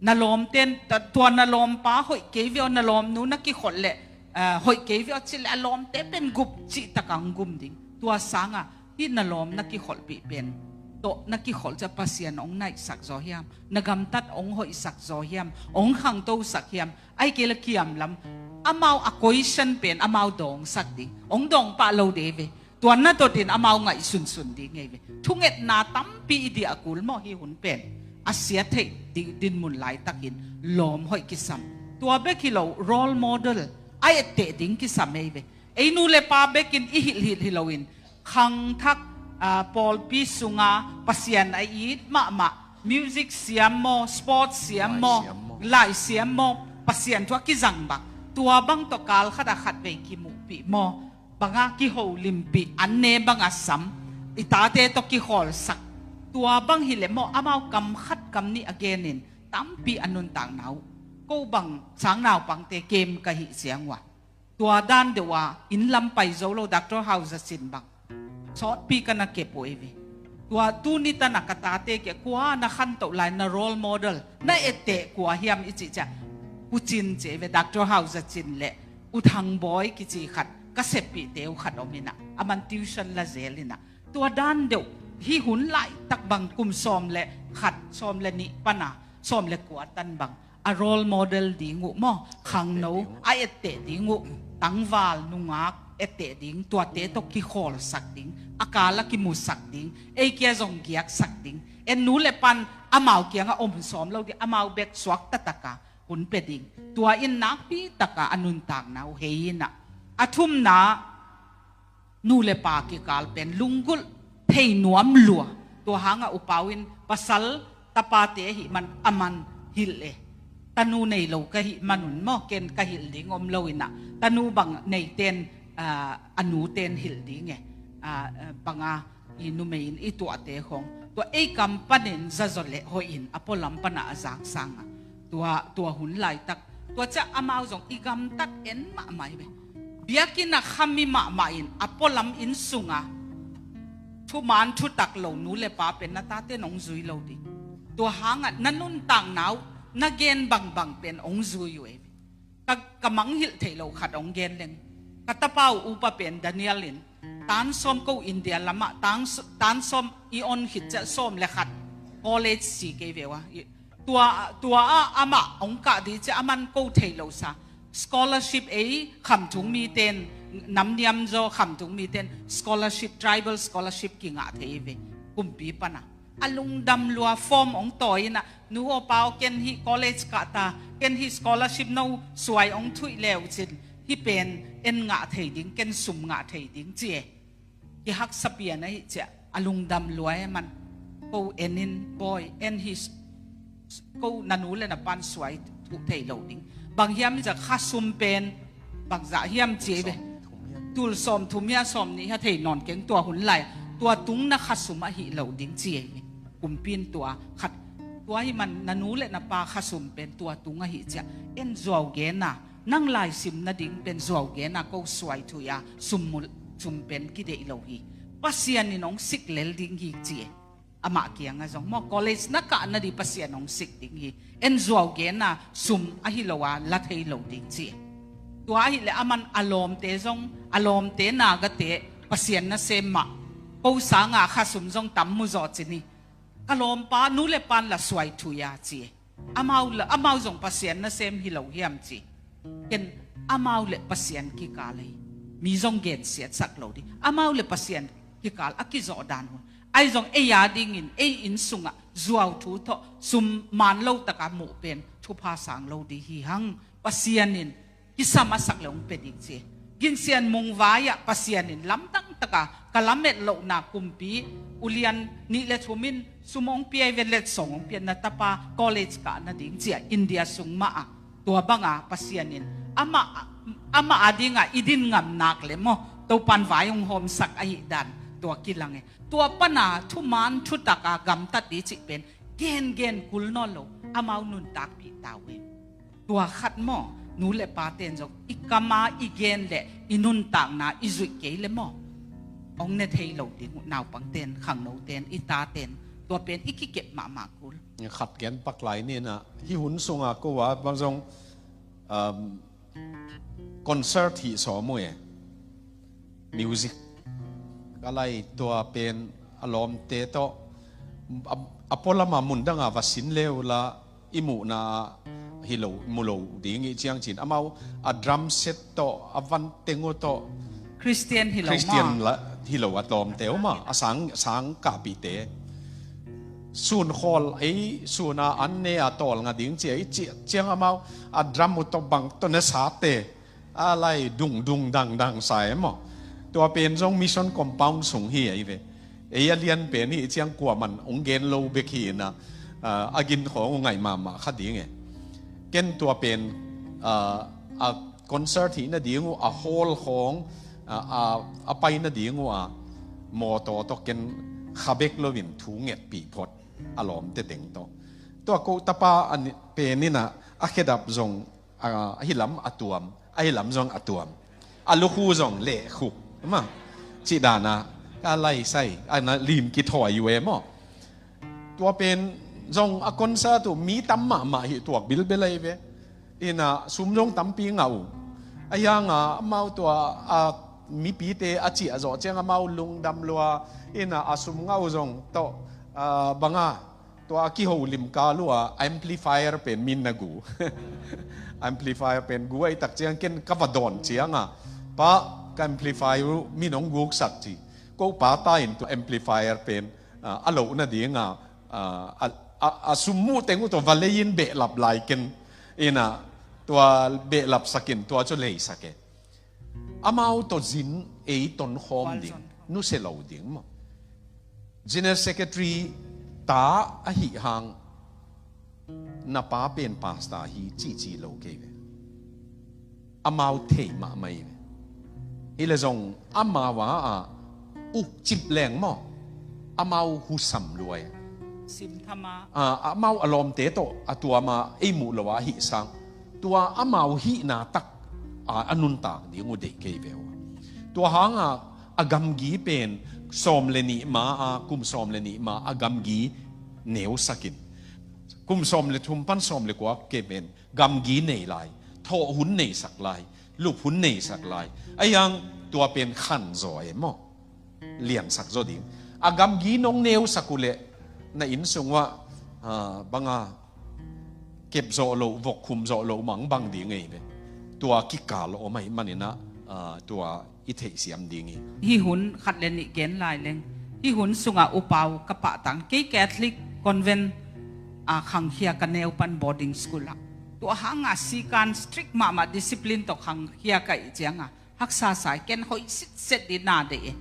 Na lawmten, ta-, tua na lawmpa hoih kei viau, na lawmnu na kikholh leh, ah, hoih kei viau cih leh a lawmte pen gup cih takah hong gum ding. Tua sangah hih na lawm na kikholhpih pen tawh na kikholh ciang Pasian hong naihsak zaw hiam? Na gamtat hong hoihsak zaw hiam? Hong khangtosak hiam? Ahih kei leh kiamlam, amau a question pen amau dawngsak ding. Hong dawng pah lo dei ve. Tua na dotin amau ngaih sunsun ding ei ve. Thungetna tampi i diah kul maw hih hun pen. A sia theih di-, dinmun laitakin lawm hoih kisam. Tua bek hi lo, role model a etteh ding kisam ei ve. Ei nu le pa bekin i hilhhilh hi loin khangthak, ah, pawlpi sunga Pasian a it mahmah, music siam maw, sports siam maw, laisiam maw, Pasian thu a kizang bang, tua bang tawh kal khat a khatvei kimuhpih maw, banga kiholimpih, an ne banga sam, i tate tawh kikhawlsak. Tua bang hileh maw, amau kam khat kam nih a genin tampi a nuntakna uh. Ko bang sang naupangte kem ka hih ciang uh a, tua dan deuh a inn lam pai zo lo, Doctor Hau Za Cin bang sawtpi ka na kep uh ei ve. Tua tuni tan a ka tate kia kua na khantoh lai, na role model, na etteh kua hiam i cih ciang, U Cin ci ei ve, Doctor Hau Za Cin le U Thang Bawi kici khat ka seppihte uh khat om in ah, aman tuition la zel in ah. Tua dan deuh hih hun laitak bang kum sawm le khat, sawm le nih pana sawm le kua tan bang a role model ding uh maw, khangno a etteh ding uh, tangval nungak etteh ding, tuate tawh kikhawlsak ding, a kal a kimusak ding, ei kia zong giaksak ding. En nu le pan amau kiangah om sawm lo ding, amau bek suak taktaka hun pia ding. Tua in nakpi taka a nuntakna uh hei in ah. A thumna, nu le pa kikal pen lunggulh thei nuam lua. Tua hangah U Pau in pasal tapate ahih man aman hilh e. Tanu nei lo ka hih manun maw, ken ka hilh ding om lo in ah, tanu bang neiten, ah, a nuten hilh ding e. Ah, ah, banga i numei in i tuahte khong, tua ei kam panin zazaw le hoih in a pualam pana a zaksang a. Tua, tua hun laitak, tua ciang amau zong i gamtat en mahmah hi ve. Biakinn a khami mahmah in a pualam inn sunga thuman thutak lo nu le pa pen na tate nong zui lo ding. Tua hangah na nuntakna uh, na gen bangbang pen hong zui uh ei ve. Ka, ka mangngilh theih loh khat hong gen leng. Ka tapa uh upa pen Daniel in, tan sawm ko India lamah, tan s-, tan sawm i on khit ciah sawm le khat. College si kei ve uh a. Tua, tua ah amah hong kah ding ciah a man ko thei lo sa. Scholarship ei khamtung miten, namniam zaw khamtung miten scholarship, tribal scholarship kingah thei ve. Kumpi pana a lungdam lua form hong tawi inah, nu aw pa aw, ken hih college kah ta, ken hih scholarship no suai hong thuih leu cin, hih pen en ngah thei ding, ken sum ngah thei ding ci e. Kihaksa pian ahi ciah a lungdam lua e man. Ko en in, bawi, en hih s-, ko na nu le na pan suai thuh thei lo ding. Bang hiam i zak khasum pen bangzah hiam ci e ve. Tul sawm thum hia, sawm nih hia thei nawn keng tua hun lai. Tua tung na khasum ahi lo ding ci e ve. Kumpi in tua khat, tua hi man na nu le na pa khasum pen tua tung ahi ciah en zuau gen a, nang laisim nading pen zuau gen a ko suai thuih a, sum mu-, sum pen kideih lo hi. Pasian in hong sik lel ding hi ci e. Amah kiangah zong maw, college na kah nading Pasian hong sik ding hi. En zuau gen a, sum ahi lo a la thei lo ding ci e. Tua ahih leh a man a lawmte zong, a lawmte nagate Pasian nasem mah, ko sanga khasum zong tam mu zaw cin hi. Ka lawmpa nu le pan la suai thuih a ci e. Amau la, amau zong Pasian nasem hi lo hiam ci. Ken amau le Pasian kikal ahi. Mi zong gensiatsak lo ding. Amau le Pasian kikal a kizawh dan hun. Ahi zong ei a dingin, ei inn sungah zuau thu tawh sum man lo taka muh pen thupha sang lo ding hi hang. Pasian in kisam a sak le hong pia ding ci. Ginsian mungvai ah Pasian in lamdang taka ka lamet lohna kumpi ulian nih le thum in sum hong pia i ve, letsong hong pia, na tapa college kah nading ci a India sung mah ah. Tua banga Pasian in amah, amah a dinga i din ngam nak le maw, Topan vai hong hawmsak ahi dan tua kilang e. Tua pana thuman thutaka gamtat ding cih pen gengen kul nawn lo, amau nuntakpih ta uh e. Tua khat maw, nu le pa ten zong i kama i gen le i nuntakna i zuih kei le maw, hong ne thei lo ding uh, naupang ten, khangno ten, i ta ten. Tua pen i kikep mahmah kul. Khat gen pak lai ni na, hih hun sunga ko a bang zong, um, concert hih sawm uh e. Music ka lai, tua pen a lawmte tawh a, a pualama mundanga va sin le uh la i muhna hi lo, mu lo ding i ciang cin, amau a drum set tawh, a van teng uh tawh Christian hi lo Christian maw, la hi lo a lawmte uh mah, a sang, sang kahpihte. Sun khawl ei, suna an ne a tawlnga ding ci a i ci ciang amau a drum uh tawh bang tawh ne sate. A lai dung dung dang dang sa e maw. Tua pen zong mission compound sung hi a i ve. Ei a lian pen hi ciang kuaman hong gen lo bek hi na, ah, a gin khawng uh ngaih mahmah kha ding e. Ken tua pen, ah, a concert hi nading uh, a hall khawng, ah, a, a pai nading uh a mawtaw tawh ken kha bek loin thu ngetpih phot a lawmte teng tawh. Tua ko tapa a ni-, pen in a, a khedap zong a, ahi lam a tuam, ahi lam zong a tuam. A lukhu zong lehkhu. Mah. Cih dana, ka lai sai, a na lim kithawi uh e maw. Tua pen zong a concert uh mi tam mahmah hi tuak bilbel ahi ve. Ina sum zong tampi ngah uh. A hianga, amau tua, a, mipite a ciah zawh ciang amau lungdam lua. Ina a sum ngah uh zong tawh, a, banga, tua a kiho limkal uh a amplifier pen min na gu. Amplifier pen gu ahi tak ciang ken ka va dawn cianga, pa, ka amplifier uh min hong guksak ci. Ko pa ta in tua amplifier pen, ah, a loh nadinga, ah, a, a, a sum muh teng uh tua va lei in behlap lai ken. Ina tua behlapsak in tua cu leisak e. Amau tawh zin ei tonkhawm ding, nusia lo ding maw. General Secretary ta ahi hang, na pa pen pastor hi cihcih lo kei ve. Amau thei mahmah hi ve. Hi le zong amau a, a ukcip leng maw, amau husam luai. Simthama. Ah, amau a lawmte tawh a tuama ei muh lo a hih sang. Tua amau hihna tak a, a nuntak ding uh deih kei ve uh. Tua hanga a gamgi pen sawm le nih ma a, kum sawm le nih ma a gamgi neusakin, kum sawm le thum pan sawm le kua ke pen gamgi nei lai, thawh hun neisak lai, lup hun neisak lai. Ahi hang tua pen khan zaw e maw. Liansak zaw ding. A gamgi nong neusak uh leh Na inn sung uah, ah, banga kep zawh loh, vok khum zawh loh mah bang ding ei ve. Tua kikal om ahih manin ah, ah, tua i theihsiam ding hi. Hih hun khat le nih gen lai leng, hih hun sungah upau ka pahtak, kei Catholic convent, ah, khangkhia ka neu pan boarding school ah. Tua hanga sikan strict mahmah discipline tawh khangkhia ka hih cianga haksa sa hi, ken hoih sitset ding na deih e.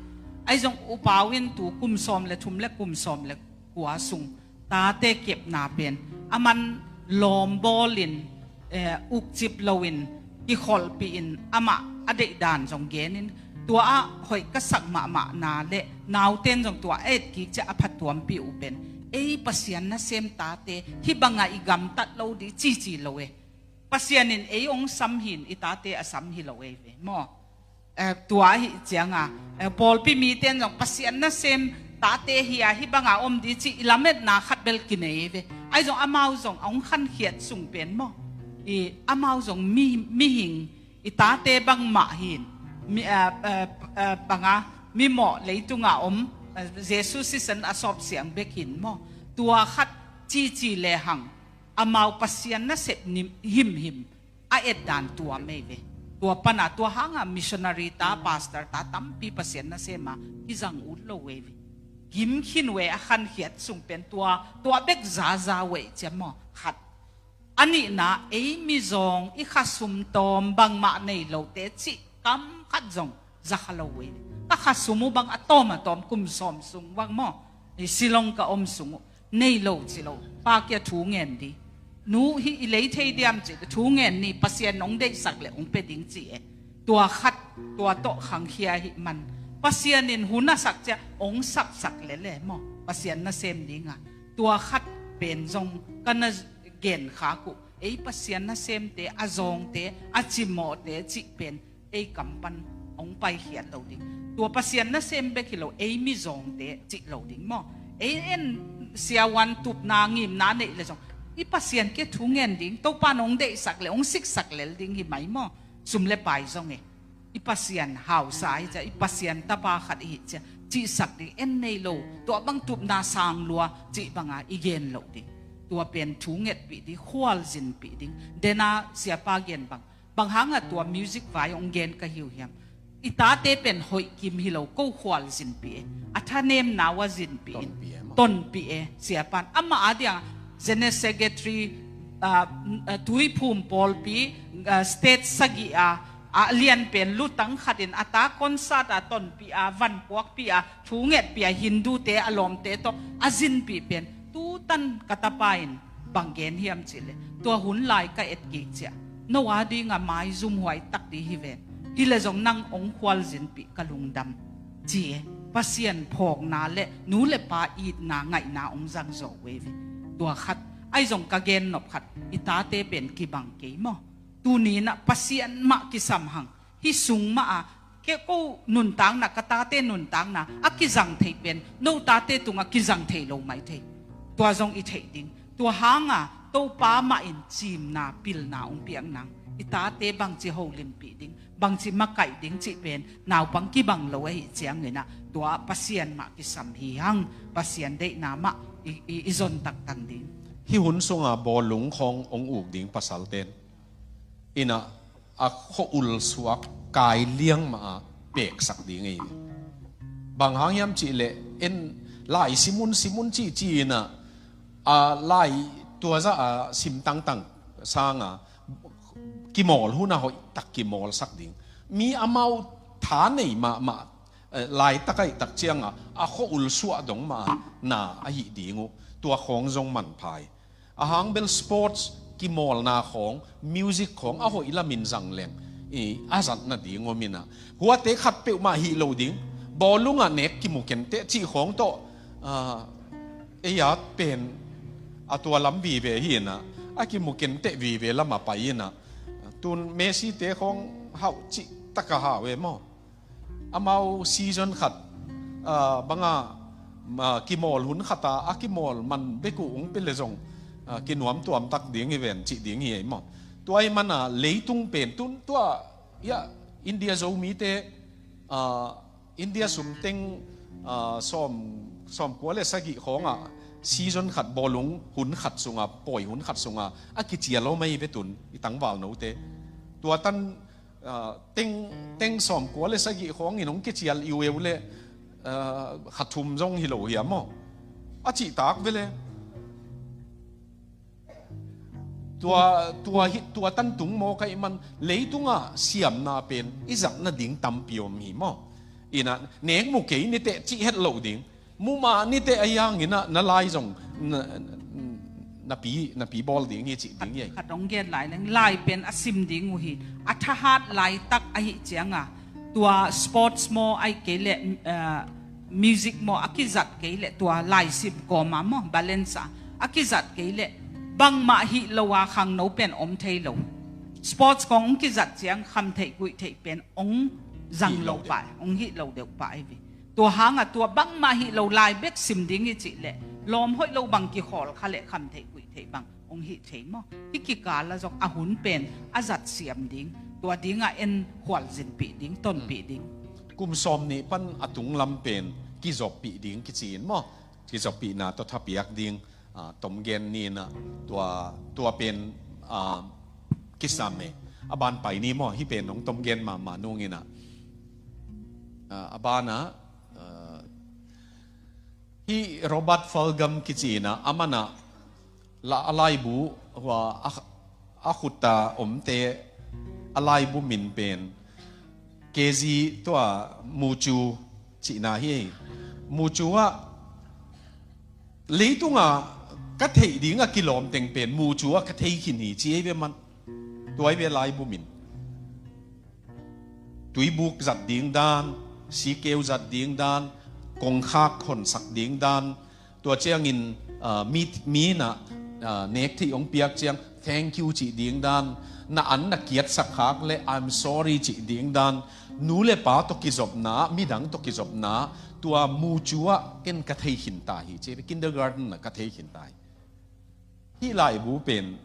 Ahi zong upau in tu kum sawm le thum le kum sawm le kua sung tate kepna pen aman lawm bawlin, eh, ukcip loin, kikholhpih in, amah a deihdan zong genin, tua ah hoih ka sak mahmahna le nauten zong tua a etkik ciah a phatuampih uh pen, ei Pasian nasem tate hih bangah i gamtat lo ding cici lo e. Pasian in ei hong sam hi-in i tate a sam hi lo ei ve maw? Eh, tua ahi cianga, eh, pawlpi mite in zong Pasian nasem tate hi-a hih banga om ding cih i lametna khat bel kinei ve. Ahi zong amau zong a hong khankhiat sung pen maw, i amau zong mi, mihing, i tate bangmah hi-in, mi, eh, eh, eh, banga mimawh leitunga om, eh, Jesu sisan a sawpsiang bek hi-in maw? Tua khat cici lehang amau Pasian nasep nim, himhim a etdan tuam ei ve. Tua pana tua hanga missionary ta, pastor ta tampi Pasian nasema kizang ut lo ei ve. Gim khin ve, a khankhiat sung pen tua, tua bek zaza ve ciam maw? Khat. A nihna, ei mizawng i khasum tawm bangmah nei lote cih kam khat zong za kha lo uh ei ve. Ka khasum uh bang a tawm a tawm kum sawm sung bang maw, i Shillong ka om sung uh nei lo ci lo. Pa kia thu ngen ding, nu hih i lei thei diam ci, thu ngen ni, Pasian hong deihsak le hong pia ding ci e. Tua khat, tua tawh khangkhia hih man, Pasian in hun a sak ciah hong sapsak lel e maw, Pasian nasem dinga. Tua khat pen zong ka na genkhak uh, ei Pasian nasemte, a zawngte, a cimawhte cih pen ei kam pan hong paikhiat lo ding. Tua Pasian nasem bek hi lo, ei mizawngte cih lo ding maw? Ei en siavuan tupna ngimna neih le zong, i Pasian kia thu ngen ding, Topa in hong deihsak le hong siksak lel ding hi mai maw? Sum le pai zong e, i Pasian hausa hi ciah, i Pasian tapa khat i hi ciah, cihsak ding en nei lo, tua bang tupna sang lua cih banga i gen lo ding. Tua pen thu ngetpih ding, khualzinpih ding. Dena siapa gen bang, bang hanga tua music vai hong gen ka hi uh hiam? I tate pen hoih kim hi lo, ko khualzinpih e. A thanemna uh a zinpih in, tonpih e maw? Tonpih e. Siapan amah a diang General Secretary, ah, ah, Tuiphum pawlpi, ah, state sagih a, a lian pen lutang khatin a ta concert a tonpih a, van puakpih a, thu ngetpih a, Hindute a lawmte tawh a zinpih pen, tutan ka tapa in bang gen hiam cihleh, tua hun lai ka etkik ciah, no a dinga maizum huai tak ding hi ven. Hi le zong nang hong khualzinpih ka lungdam, ci e. Pasian phawkna le nu le pa itna ngaihna hong zang zawh uh ei ve. Tua khat, ahi zong ka gennop khat, i tate pen kibang kei maw? Tuni-in ah Pasian mah kisam hang. Hih sung mah a, ke ko nuntakna, ka tate nuntakna a kizang thei pen, no tate tungah kizang thei lo mai thei. Tua zong i theih ding. Tua hanga Topa mah in cimna, pilna hong piak nang, i tate bangci holimpih ding, bangci makaih ding cih pen naupang kibang lo ahih ciangin ah, tua Pasian mah kisam hi hang, Pasian deihna mah i, i, i zon taktak ding. Hih hun sunga bawlung khawng hong uk ding pasalten in ah, a khua-ul suak kai liang mah a peksak ding ei. Bang hang hiam cihleh, en lai simun simun cihcih in ah, a lai tua zah a sim tangtang sanga kimawl hun a hoihtak kimawlsak ding. Mi amau tha nei mahmah, eh, laitak ahih tak cianga a khua-ul suah dong mah a na ahih ding uh. Tua khawng zong manpha hi. A hang bel sports kimawlna khawng, music khawng a hoih lamin zang leng, i, a zat nading om in ah, huate khat peuhmah hih lo ding. Bawlungah nek kimu kenteh cih khawng tawh, ah, ei a pen a tua lam vive hi in ah, a kimu kenteh vive lamah pai in ah, tun Messi-te khawng hauh cih taka hau e maw? Amau season khat, ah, banga, ah, kimawl hun khata a kimawl man bek uh hong pia le zong, ah, kinuam tuamtak ding hi ven cih ding hi ei maw? Tua ahih mana leitung pen tun tua, ia, India Zomite, ah, India sumteng, ah, sawm, sawmkua le sagih khawngah season khat bawlung hun khat sunga, pawi hun khat sunga a kicial om ahi ve tun i tangval note. Tua tan, ah, teng, teng sawmkua le sagih khawngin hong kicial i uh eu le, ah, khat thum zong hi lo hiam maw? A cihtak ve le. Tua, tua, hi, tua tan tung maw ka i man, leitungah siamna pen i zat nading tampi om hi maw? Inah, nek mu kei niteh cih het loh ding. Mumah niteh a hianginah na lai zong na, na pi, na pi bawl ding hi cih ding hi. Khat hong gen lai leng, lai pen a sim ding uh hi. A thahat laitak ahi cianga tua sports maw ai kei le, eh, music maw a kizat kei le tua lai sim kawma maw balance a a kizat kei le bangmah hih lo a khangno pen om thei lo. Sports kong hong kizat ciang kham theih guih theih pen hong zang lo pah, hong hih lo deuh pah ahi ve. Tua hanga tua bangmah hih lo lai bek sim ding i cih leh lawm hoih lo bang kikhawl kha leh kham theih guih theih bang hong hih thei maw? Hih kikal a zong a hun pen a zat siam ding, tua dingah en khualzinpih ding, tonpih ding. Kum sawm nih pan a tunglam pen kizoppih ding kici in maw? Kizoppihna tawh thapiak ding, ah, tomgen ninah tua, tua pen, ah, kisam e. A ban pai ni maw? Hih pen hong tomgen mahmah nunginah, ah, a banah, ah, hih Robert Fulghum kici inah a manah la a laibu hua a, a khuta omte a laibu min pen K Z tua mucu cihna hi. Mucu ah leitungah ka theih dingah kilawm teng pen mucu ah ka thei khin hi ci ei ve man. Tua i ve laibu min. Tuibuk zat ding dan, sikeu zat ding dan, kongkhak honsak ding dan, tua ciangin, ah, mi, mi inah, ah, nek theih hong piak ciang thank you cih ding dan, na an na kiatsak khak le I'm sorry cih ding dan, nu le pa tawh kizopna, midang tawh kizopna, tua mucu ah ken ka thei khin ta hi ci, kindergarten ah ka thei khin ta hi. Hih laibu pen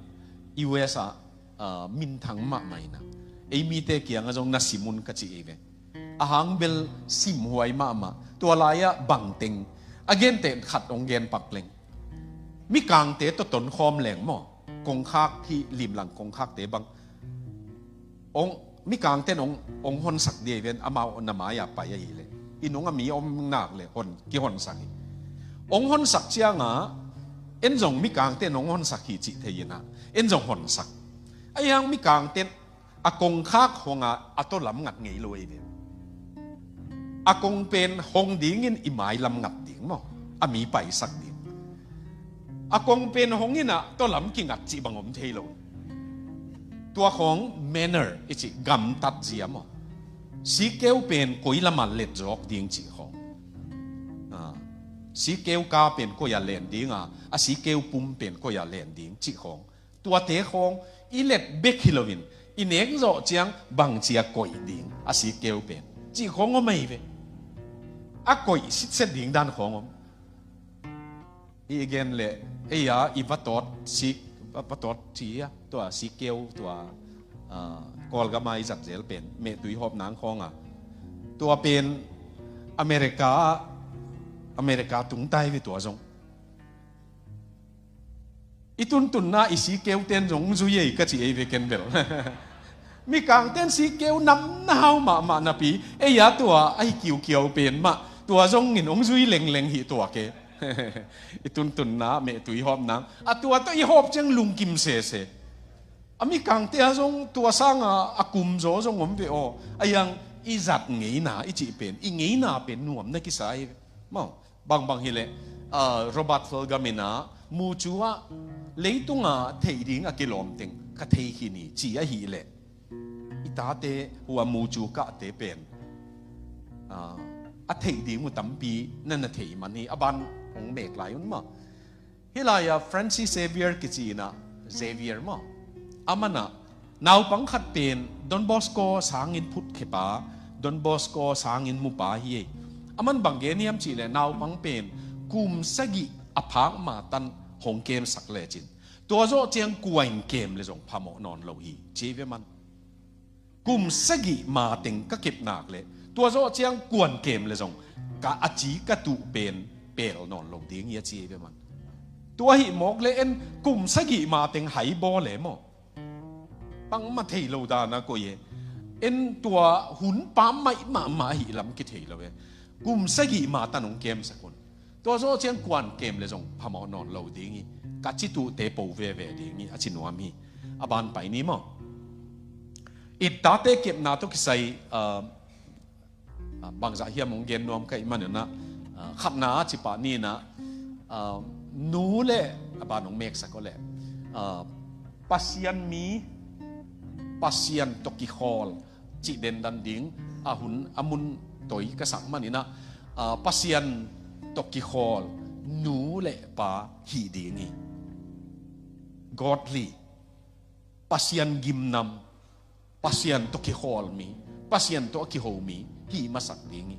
U S ah, ah, minthang mahmah inah ei mite kiangah zong na sim un ka ci ei ve. A hang bel simhuai mahmah. Tua lai-ah bangteng a genteh khat hong gen pak leng, mikangte tawh tonkhawm leng maw? Kongkhak hih limlang kongkhakte bang hong, mikangten hong, hong honsak dih ven, amau na mai-a pai ahileh i nung a mi om nak le hon, kihonsak hi. Hong honsak cianga en zong mikangten hong honsak hi cih thei inah en zong honsak. A hiang mikangten a kongkhak honga a tawlam ngat ngei lo ei ve. A kong pen hong dingin i mailam ngat ding maw? A mi paisak ding. A kong pen hong inah tawlam kingat cih bang om thei lo. Tua khawng manner i cih gamtat zia maw? Sikeu pen koi lamah let zawk ding cih khawng. Ah, sikeu ka pen koi-ah len dinga, a sikeu pum pen koi-ah len ding cih khawng. Tuate khawng i let bek hi loin i nek zawh ciang bangcia koih ding a sikeu pen cih khawng om ahi ve. A koih sitset ding dan khawng om. I gen le ei a i va tawt sik, va, va tawt ci a tua sikeu tua, ah, Kawlgama i zat zel pen mehtui hawp nang khawnga tua pen America, America tungtai ve tua zong. I tuntunna i sikeuten zong zui ei ka ci ei ve ken bel. Mikangten sikeu namna hau mahmah napi ei a tua ahi kiukiau pen mah tua zongin hong zui lengleng hi tua ke. I tuntunna mehtui hawp nang a tua tawh i hawp ciang lungkim sese. A mikangte a zong tua sanga a kumzaw zong om ve aw. A hiang i zat ngeina i cih pen, i ngeina pen nuam na kisa hi ve. Maw? Bangbang hileh, ah, Robert Fulghum inah mucu ah leitunga theih ding a kilawm teng ka thei khin hi ci ahileh i tate hua mucu kahte pen, ah, a theih ding uh tampi na na thei man hi. A ban hong mek lai un maw? Hih lai-ah Francis Xavier kici inah, Xavier maw? A manah naupang khat pen Don Bosco sangin phutkhiapa, Don Bosco sangin mupa hi ei. A man bang gen hiam cihleh naupang pen kum sagih a phak matan hong kemsak lecin tua zawh ciang kua in kem le zong phamawh nawn lo hi ci ve man. Kum sagih mateng ka kep nak le tua zawh ciang kuan kem le zong ka a ci ka tuh pen pel nawn lo ding hi a ci ve man. Tua hih mawk le en kum sagih ma teng hai bawl e maw? Bangmah thei lo dana koi e. En tua hun pam maih mahmah ahih lam kithei lo e. Kum sagih ma tan hong kemsak un. Tua zawh ciang kuan kem le zong phamawh nawn lo ding hi. Ka ci tuhte po veve ding hi, a ci nuam hi. A ban pai ni maw? I tate kepna tawh kisai, ah, ah, bangzah hiam hong gen nuam ka hih maninah, ah, khatna a ci pah ninah, ah, nu le a ban hong meksak aw le, ah, Pasian mi, Pasian tawh kikhawl cih dendan ding a hun a mun toi ka sak maninah, ah, Pasian tawh kikhawl nu le pa hih ding hi. Godly, Pasian gimnam, Pasian tawh kikhawl mi, Pasian tawh a kiho mi hih masak ding hi.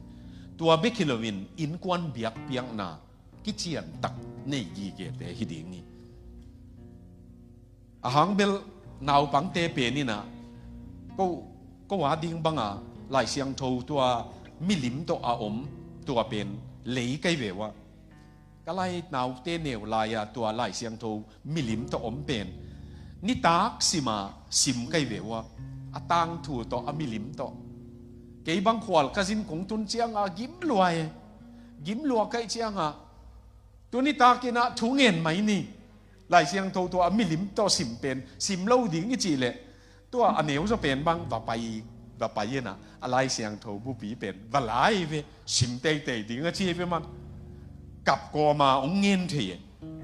Tua bek hi loin innkuan biakpiakna kiciantak nei gigete hi ding hi. A hang bel naupangte peninah ko, ko a ding banga Lai Siangtho tua milim tawh a om tua pen lei kai ve uh a. Ka lai naute neu lai-a tua Lai Siangtho milim tawh om pen nitak sima sim kai ve uh a. A tangthu tawh a milim tawh. Kei bang khual ka zin kong tun cianga gimlua e. Gimlua kaih cianga tu nitakinah thu ngen mai ni. Lai Siangtho tua a milim tawh sim pen sim lo ding i cih leh tua a neu zaw pen bang va pai, va pai inah a Lai Siangtho bupi pen va lai ve, sim teitei ding a ci ve man. Kap kawma hong ngen thei e.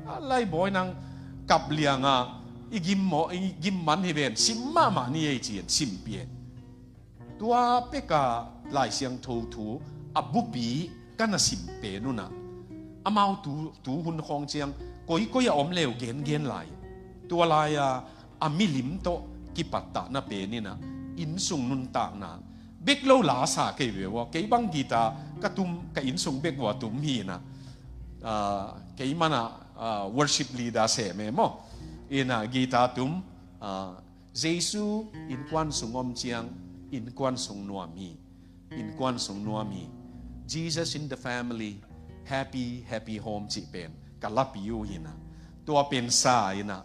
A lai bawi nang kap lianga i gim maw, i gim man hi ven, sim mahmah ni ei ci en, sim pi en. Tua peka Lai Siangtho thu a bupi ka na sim pen unah amau tu, tu hun khawng ciang koikoi a om leu gengen lai. Tua lai-a a milim tawh kipattahna peninah innsung nuntakna bek lo la sa kei ve uh a. Kei bang guitar ka tum, ka innsung bek uh a tum hinah, ah, kei manah, ah, worship leader sem e maw? Inah guitar tum, ah, Jesu innkuan sung om ciang innkuan sung nuam hi. Innkuan sung nuam hi. Jesus in the family, happy, happy home cih pen ka lapi uh hinah. Tua pen sa inah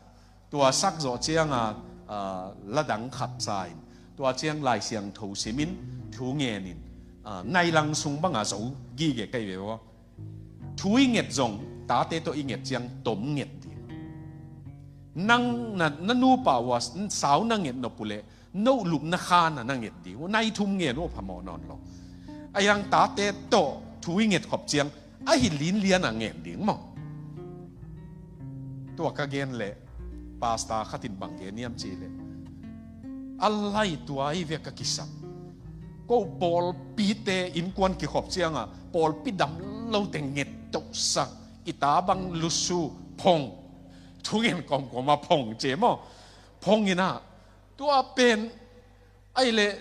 tua sak zawh cianga, ah, ladang khat sa in tua ciang Lai Siangtho simin thu ngenin, ah, nailang sung banga zo gige kai ve uh a. Thu i nget zong tate tawh i nget ciang tom nget ding. Nang na, na nupa uh a sau na nget nop uh leh no lupna khan a na nget ding uh. Nai thum ngen uh phamawh nawn lo. A yang tate tawh thu i nget khop ciang a hi linlian a ngen ding maw? Tua ka gen leh pasta khatin bang gen niam cih leh a lai tua i vek a kisam. Ko pawlpite innkuan kikhop cianga pawlpi dam lote nget tohsak i ta bang lusu phong. Thungen kawmkawma phong ce maw? Phong inah tua pen ahi leh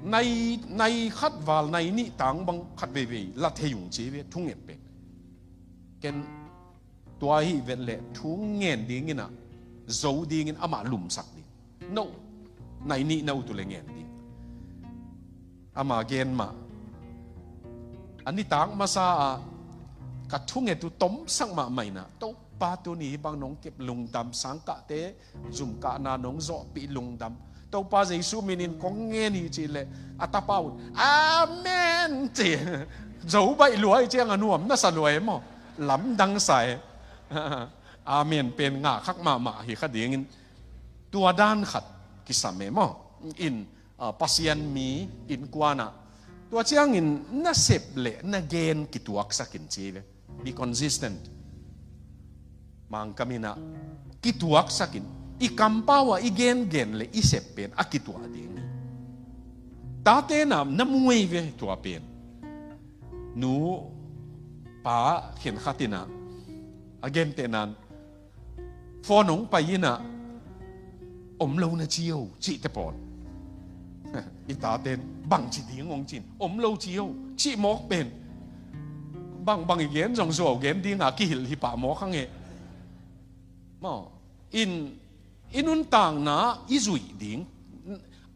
nai, nai khat val nai nih tang bang khat veivei la thei ung ci ve thunget pen. Ken tua hi vet leh thungen dinginah zo dingin amah lumsak ding. No, nai nih na ut uh le ngen ding. Ama gen mah a nitak masa ah ka thunget uh tomsak mahmah inah Topa tuni hih bang nong kep lungdam, sangkahte zumkahna nong zawhpih lungdam. Topa Jesu minin kong ngen hi cih leh a tapa un amen ci. Zo baih lua hi ciang a nuam na sa lua e maw? Lamdang sa e. Amen pen ngah khak mahmah hi kha dingin tua dan khat kisam e maw? In, ah, Pasian mi innkuanah tua ciangin na sep le na gen kituaksakin ci ve. Be consistent. Mangkam inah kituaksakin i kampau ah i gengen le i sep pen a kituah ding hi. Tate na, na muai ve tua pen. Nu pa khenkhat inah a gentehnan phone hong pai inah om lo na ci o cihte pawl. I taten bangci ding hong cin om lo ci o cih mawk pen bangbang i gen zong zuau gen dinga kihilh hi pah mawk hang e. Maw, in, i nuntakna i zuih ding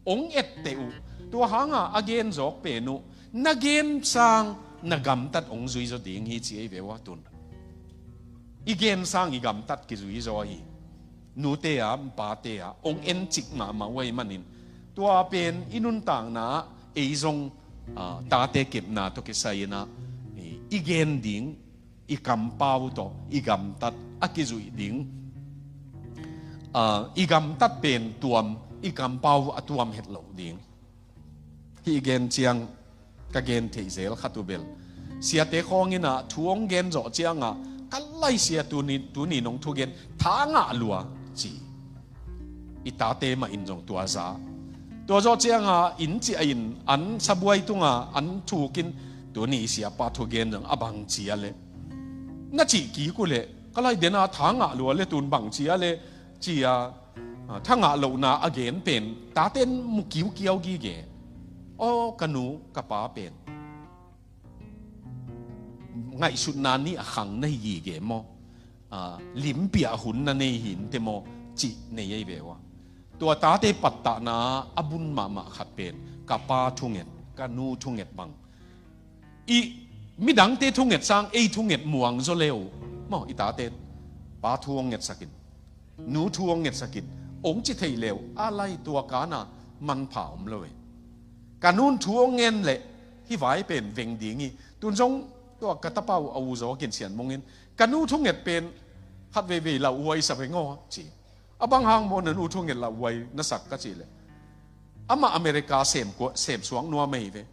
hong etteh uh. Tua hanga a gen zawk pen uh na gen sang na gamtat hong zui zaw ding hi ci ei ve uh a tun. i gen sang i gamtat kizui zaw hi. Nute a, pate a, ong en cik mahmah uh ahih manin, tua pen i nuntakna ah ei zong, ah, tate kepna tawh kisai in ah, i, i gen ding, i kampau tawh i gamtat a kizuih ding. Ah, i gamtat pen tuam, i kampau a tuam het loh ding. Hih gen ciang ka gen theih zel khat uh bel, siate khawng in ah thu hong gen zawh ciangah, ka laisia tuni, tuni nong thugen tha ngah lua, ci. I tate mah in zong tua za. Tua zawh ciangah inn ciah in an sabuai tungah an thuk in, tuni i siapa thugen zong a bang cia le, na cih kik uh leh, ka lai den a tha ngah lua le tun bang cia le, ci-a, ah, tha ngah lohna a gen pen tate in mu kiukiau gige. Aw, ka nu ka pa pen ngaihsutna nih a khang na hi gige maw? Ah, limpiah hun na nei hi inteh maw? Cih nei ahi ve ua. Tua tate pattahna a bun mahmah khat pen ka pa thunget, ka nu thunget bang. I midangte thunget sang ei thunget muang zaw le uh maw, i tate in pa thu hong ngetsak in, nu thu hong ngetsak in, ong ci theih le uh, a lai tua kan ah manpha om lo e. Ka nun thu hong ngen leh hih vai pen veng ding hi. Tun zong tua ka tapa uh a u zaw kin sian mong in, ka nu thunget pen khat veivei lauhuai sa veng aw, ci. A bang hang maw na nu thunget lauhuai na sak, ka cih leh, amah America sem kua, sem suak nuam ahi ve.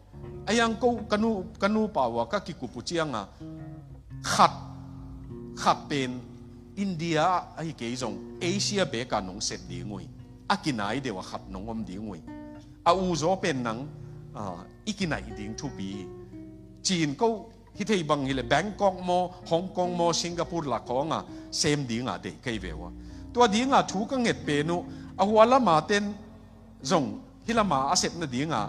A hiang ko ka nu, ka nupa uh a ka kikup uh ciangah khat, khat pen India ahi kei zong Asia bek a nong sep ding uh hi. A kinai deuh a khat nong om ding uh hi. A u zaw pen nang, ah, i kinaih ding thupi hi, ci-in ko hih thei bang hileh Bangkok maw, Hong Kong maw, Singapore lak khawngah sem dingah deih ka hi ve ua. Tua dingah thu ka nget pen uh, a hua lama ten zong hih lama a sepna dingah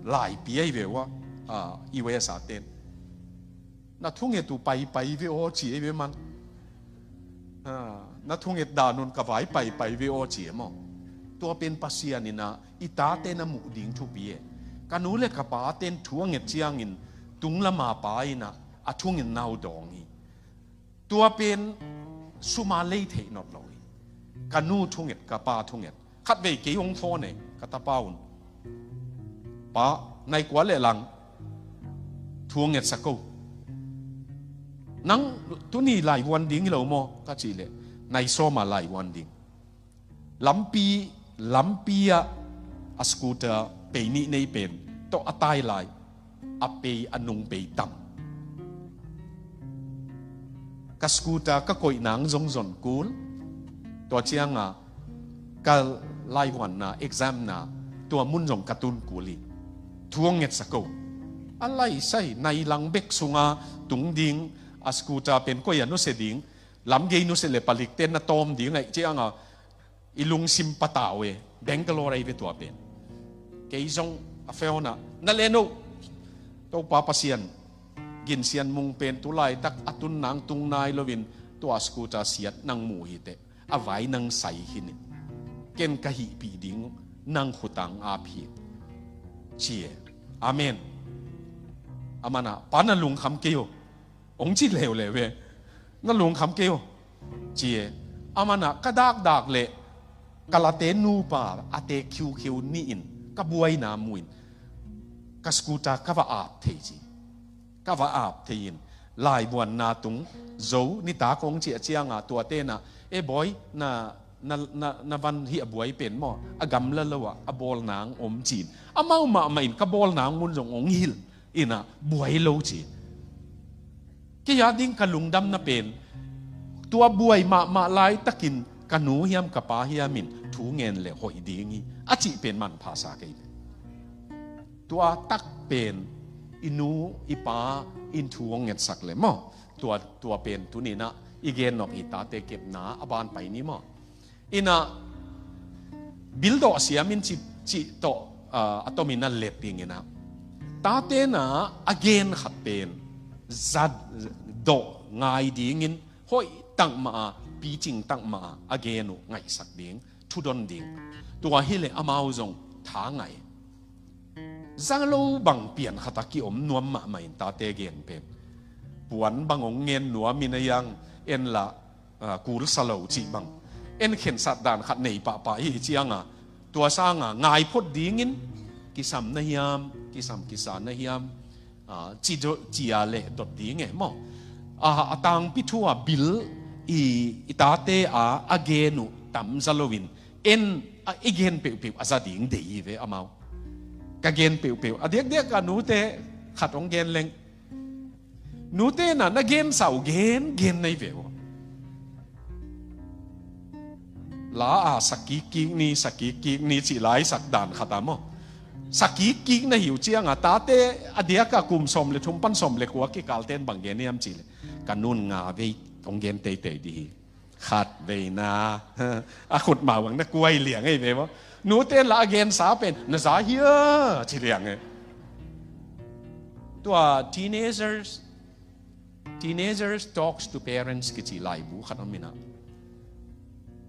laipi ahi ve ua, ah, U S A ten. Na thunget uh paipai ve aw, ci ahi ve man. Ah, na thunget dan un ka vai paipai ve aw, ci e maw? Tua pen Pasian in ah i tate na muh ding thupi e. Ka nu le ka pa ten thu a nget ciangin tung lama pa in ah a thungetna uh dawng hi. Tua pen sum a lei theih nawn lo hi. Ka nu thunget, ka pa thunget. Khatvei kei hong phone e, ka tapa un. Pa, nai kua leh lang thu hong ngetsak ko. Nang tuni laivuan ding hi lo maw, ka cih leh, nai sawm a laivuan ding. Lampi, lampi ah a scooter pei nih nei pen tawh a tai lai, a pei, a nung pei tam. Ka scooter ka koih nang zong zon kul. Tua ciangah ka laivuanna, examna tua mun zong ka tun kul hi. Thu hong ngetsak ko. A laisai, nai lang bek sunga tung ding, a scooter pen koih a nusia ding, lamgei nusia le palikte na tawm ding ahih ciangah i lungsim patau e. Bangalore ahi ve tua pen. Kei zong a phone ah, na len uh, Topa Pasian, ginsian mung pen tu laitak a tun nang tung nai loin tua scooter siat nang mu hi teh, a vai nang sai khin in, ken ka hihpih ding nang khut ah ap hi, ci e. Amen. Aman ah, pa, na lungkham kei uh, ong ci leuleu ve. Na lungkham kei uh, ci e. Aman ah ka dakdak leh ka late nupa a te khiukhiu nih in ka buaina mu in ka scooter ka va ap thei ci. Ka va ap thei in laivuanna tung zo nitak hong ciah ciangah tuate in ah, e bawi, na, na, na, na van hih a buai pen maw, a gamla lo ah a bawl nang om, ci-in amau mahmah in ka bawl nang mun zong ong hilh in ah buai lo ci. Kei a ding ka lungdamna pen tua buai mahmah laitakin ka nu hiam ka pa hiam in thu ngen le hoih ding hi a cih pen manpha sa kei. Tua tak pen i nu i pa in thu hong ngetsak le maw, tua, tua pen tuni in ah i gen nop hi, tate kepna a ban pai ni maw. In ah, bil dawh siam in cih, cih tawh, ah, a tomin a let ding in ah, tate in ah a gen khat pen za dawh ngai dingin hoih tak mah a, picing tak mah a, a gen uh ngaihsak ding, thudon ding. Tua hileh amau zong tha ngai. Za lo bang pian khat a kiom nuam mahmah in tate gen pen. Puan bang hong ngen nuam in a hiang, en lah, ah, kul sa lo cih bang, en khensat dan khat nei pahpah hi cianga, tua sanga ngai phot dingin kisam na hiam, kisam kisa na hiam, ah, ci do-, ci a leh dot ding e maw. Ah, a tangpi thu a bil i, i tate a, a gen uh tam za loin, en a, i gen peuhpeuh a za ding dei hi ve amau. Ka gen peuhpeuh a diakdiak a nute khat hong gen leng. Nute na, na gensa uh gen, gen na hi ve uh. La a sa kikkik ni, sa kikkik ni cih lai sak dan khat a maw. Sa kikkik na hi uh cianga tate a diaka kum sawm le thum pan sawm le kua kikal ten bang gen hiam cih leh, ka nun nga vei hong gen teitei dih hi. Khat veina a khut mawang na kuai liang ei ve maw. Nute la a gensa pen na za hia ci liang ei. Tua teenagers, teenagers talks to parents kici laibu khat om ina.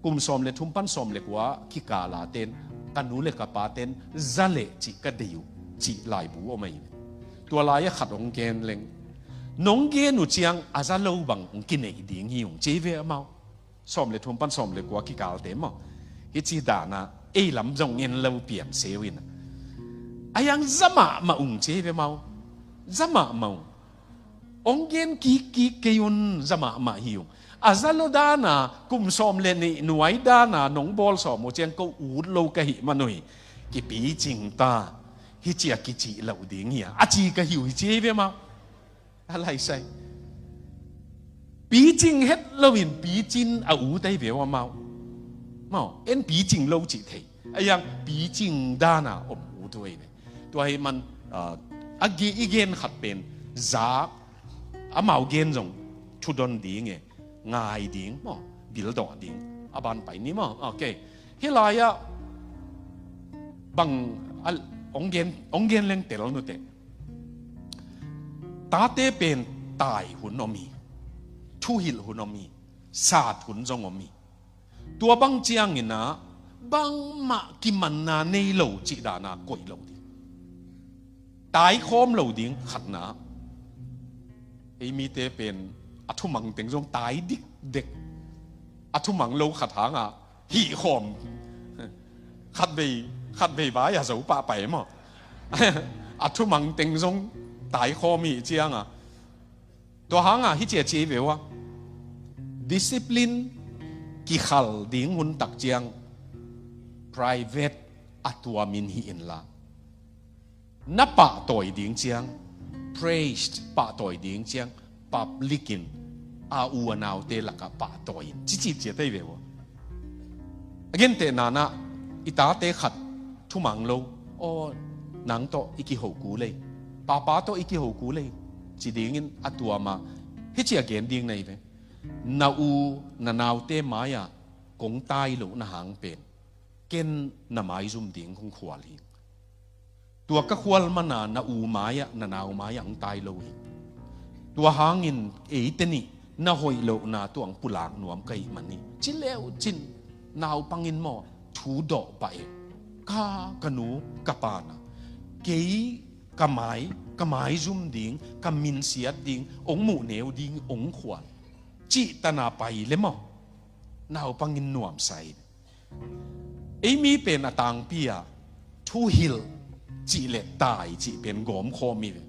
Kum sawm le thum pan sawm le kua kikala ten, ka nu le ka pa ten za leh cih ka dei uh cih laibu om ei. Tua lai a khat hong gen leng, nong gen uh ciang a za lo bang hong kineih ding hi ung ci ve amau. Sawm le thum pan sawm le kua kikalte maw. Hici dana ei lam zong en lo pian seu ina. A yang za mahmah ung ci ve mau. Za mahmah ung. Hong gen kikkik kei un, za mahmah hi ung. A za lo dana, kum sawm le nih nuai dana nong bawl sawm uh ciang ko ut lo ka hih man uh hi. Kipicing ta, hici a kicih loh ding hi a, a ci ka hi uh hi ci ve mau. A laisai. Picing het loin picin a ut ei ve uh amau. Mau, en picing lo cih thei. A yang picing dana om ut uh ei ve. Tua hi man, ah, a gi-, i gen khat pen za, amau gen zong thudon ding e, ngai ding maw, bildawh ding. A ban pai ni maw. Ok. Hih lai-ah bang a, hong gen, hong gen leng tel nute. Tate pen tai hun om hi, thuhilh hun om hi, sat hun zong om hi. Tua bang ciangin ah bangmah kimanna nei lo cih dana koih lo ding. Tai khawm lo ding khatna. Ei mite pen a thumang teng zong tai dikdek. A thumang lo khat hangah hih khawm. Khatvei, khatvei vai a zo pahpai maw. A thumang teng zong tai khawm hi ciangah. Tua hangah hici a ci ve uh a. Discipline kikhal ding hun tak ciang private a tuamin hi inla. Na pahtawi ding ciang, praised, pahtawi ding ciang, public in a u a naute lakah pahtawi in. Cici ciat ei ve uh a. A gentehna nah, i tate khat thumang lo, aw, nang tawh i kiho kul ei. Papa tawh i kiho kul ei. Ci dingin a tuama, hici a gen ding na hi ve. Na u, na naute mai-ah, kong tai lohna hang pen. Ken na maizum ding kong khual hi. Tua ka khual mana na u mai-ah, na nau mai-ah hong tai lo hi. Tua hangin eite nih na hoih lohna tuang pulak nuam ka hih man hi. Ci leucin naupangin maw thu dawh pah e. Ka, ka nu, ka pa na. Kei, ka mai, ka maizum ding, ka minsiat ding, hong muh neu ding, hong khual. Cih tana pai le maw. Naupangin nuamsa hi. Ei mi pen a tangpi-ah thuhilh cih le tai cih pen gawmkhawm hi ve.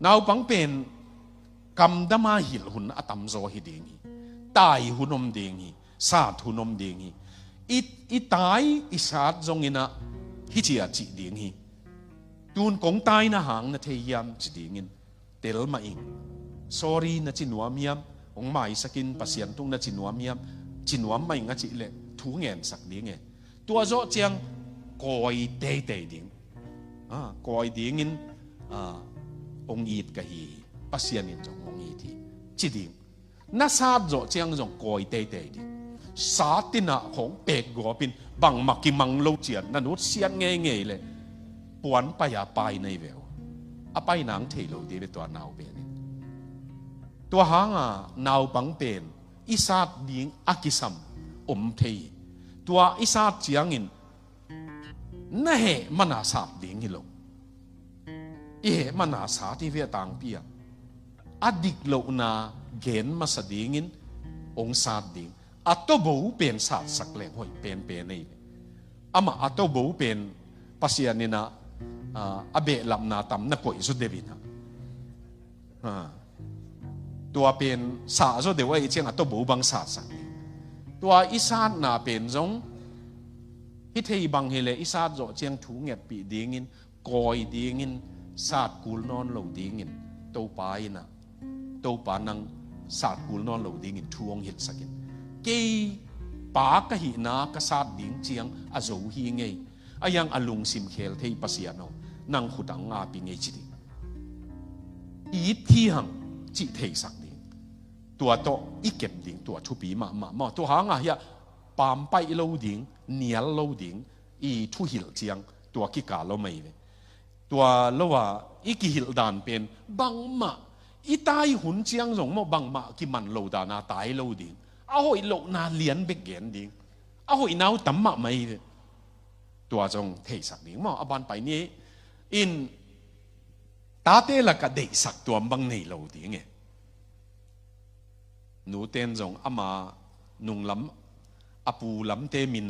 Naupang pen kamdama hilh hun a tamzaw hi ding hi. Tai hun om ding hi. Sat hun om ding hi. I, i tai i sat zonginah hici a cih ding hi. Tun kong taina hang na thei hiam ci dingin. Tel mah ing. Sorry na ci nuam hiam? Hong maisakin Pasian tung na ci nuam hiam? Ci nuam mah ing a cih leh thu ngensak ding e. Tua zawh ciang kawi teitei ding. Ah, kawi dingin, ah, hong it ka hi. Pasian in zong hong it hi. Ci ding. Na sat zawh ciang zong kawi teitei ding. Sat inah khawng pek gawpin bangmah kimang lo cian na nutsiat ngeingei leh puan pai-a pai na hi ve uh. A pai nang thei lo dih ve tua nau pen in. Tua hanga naupang pen i sat ding a kisam om thei hi. Tua i sat ciangin na heh mana sat ding hi lo. I heh mana sat hi ve a tangpi-ah. a diklohna gen masa dingin hong sat ding. A tawbo pen satsak leng hoih penpen ei. Amah a tawbo pen Pasian in ah, ah, a behlapna tam na koih zaw deuh in ah. Ah. Tua pen sah zaw deuh ahih ciang a tawbo bang satsak ding. Tua i satna pen zong hih thei bang hileh i sat zawh ciang thu ngetpih dingin, kawi dingin, sat kul nawn lo dingin Topa in ah, Topa nang sat kul nawn lo dingin thu hong hilhsak in. Kei pa ka hihna ka sat ding ciang a zo hi ngei. A hiang a lungsim khel thei Pasian aw, nang khut ah hong api ngei ci ding. It hi hang cih theisak ding. Tua tawh i kep ding, tua thupi mahmah maw. Tua hang ah hiah pampaih lo ding, nial lo ding, i thuhilh ciang tua kikal om ei ve. Tua lo a i kihilh dan pen bangmah i tai hun ciang zong maw, bangmah kiman lo dan a tai lo ding. A hoih lohna lian bek gen ding. A hoihna uh tam mahmah ei ve. Tua zong theisak ding maw. A ban pai ni in, tate lakah deihsak tuam bang nei lo ding e. Nuten zong ama nunglam, a pu lamte min,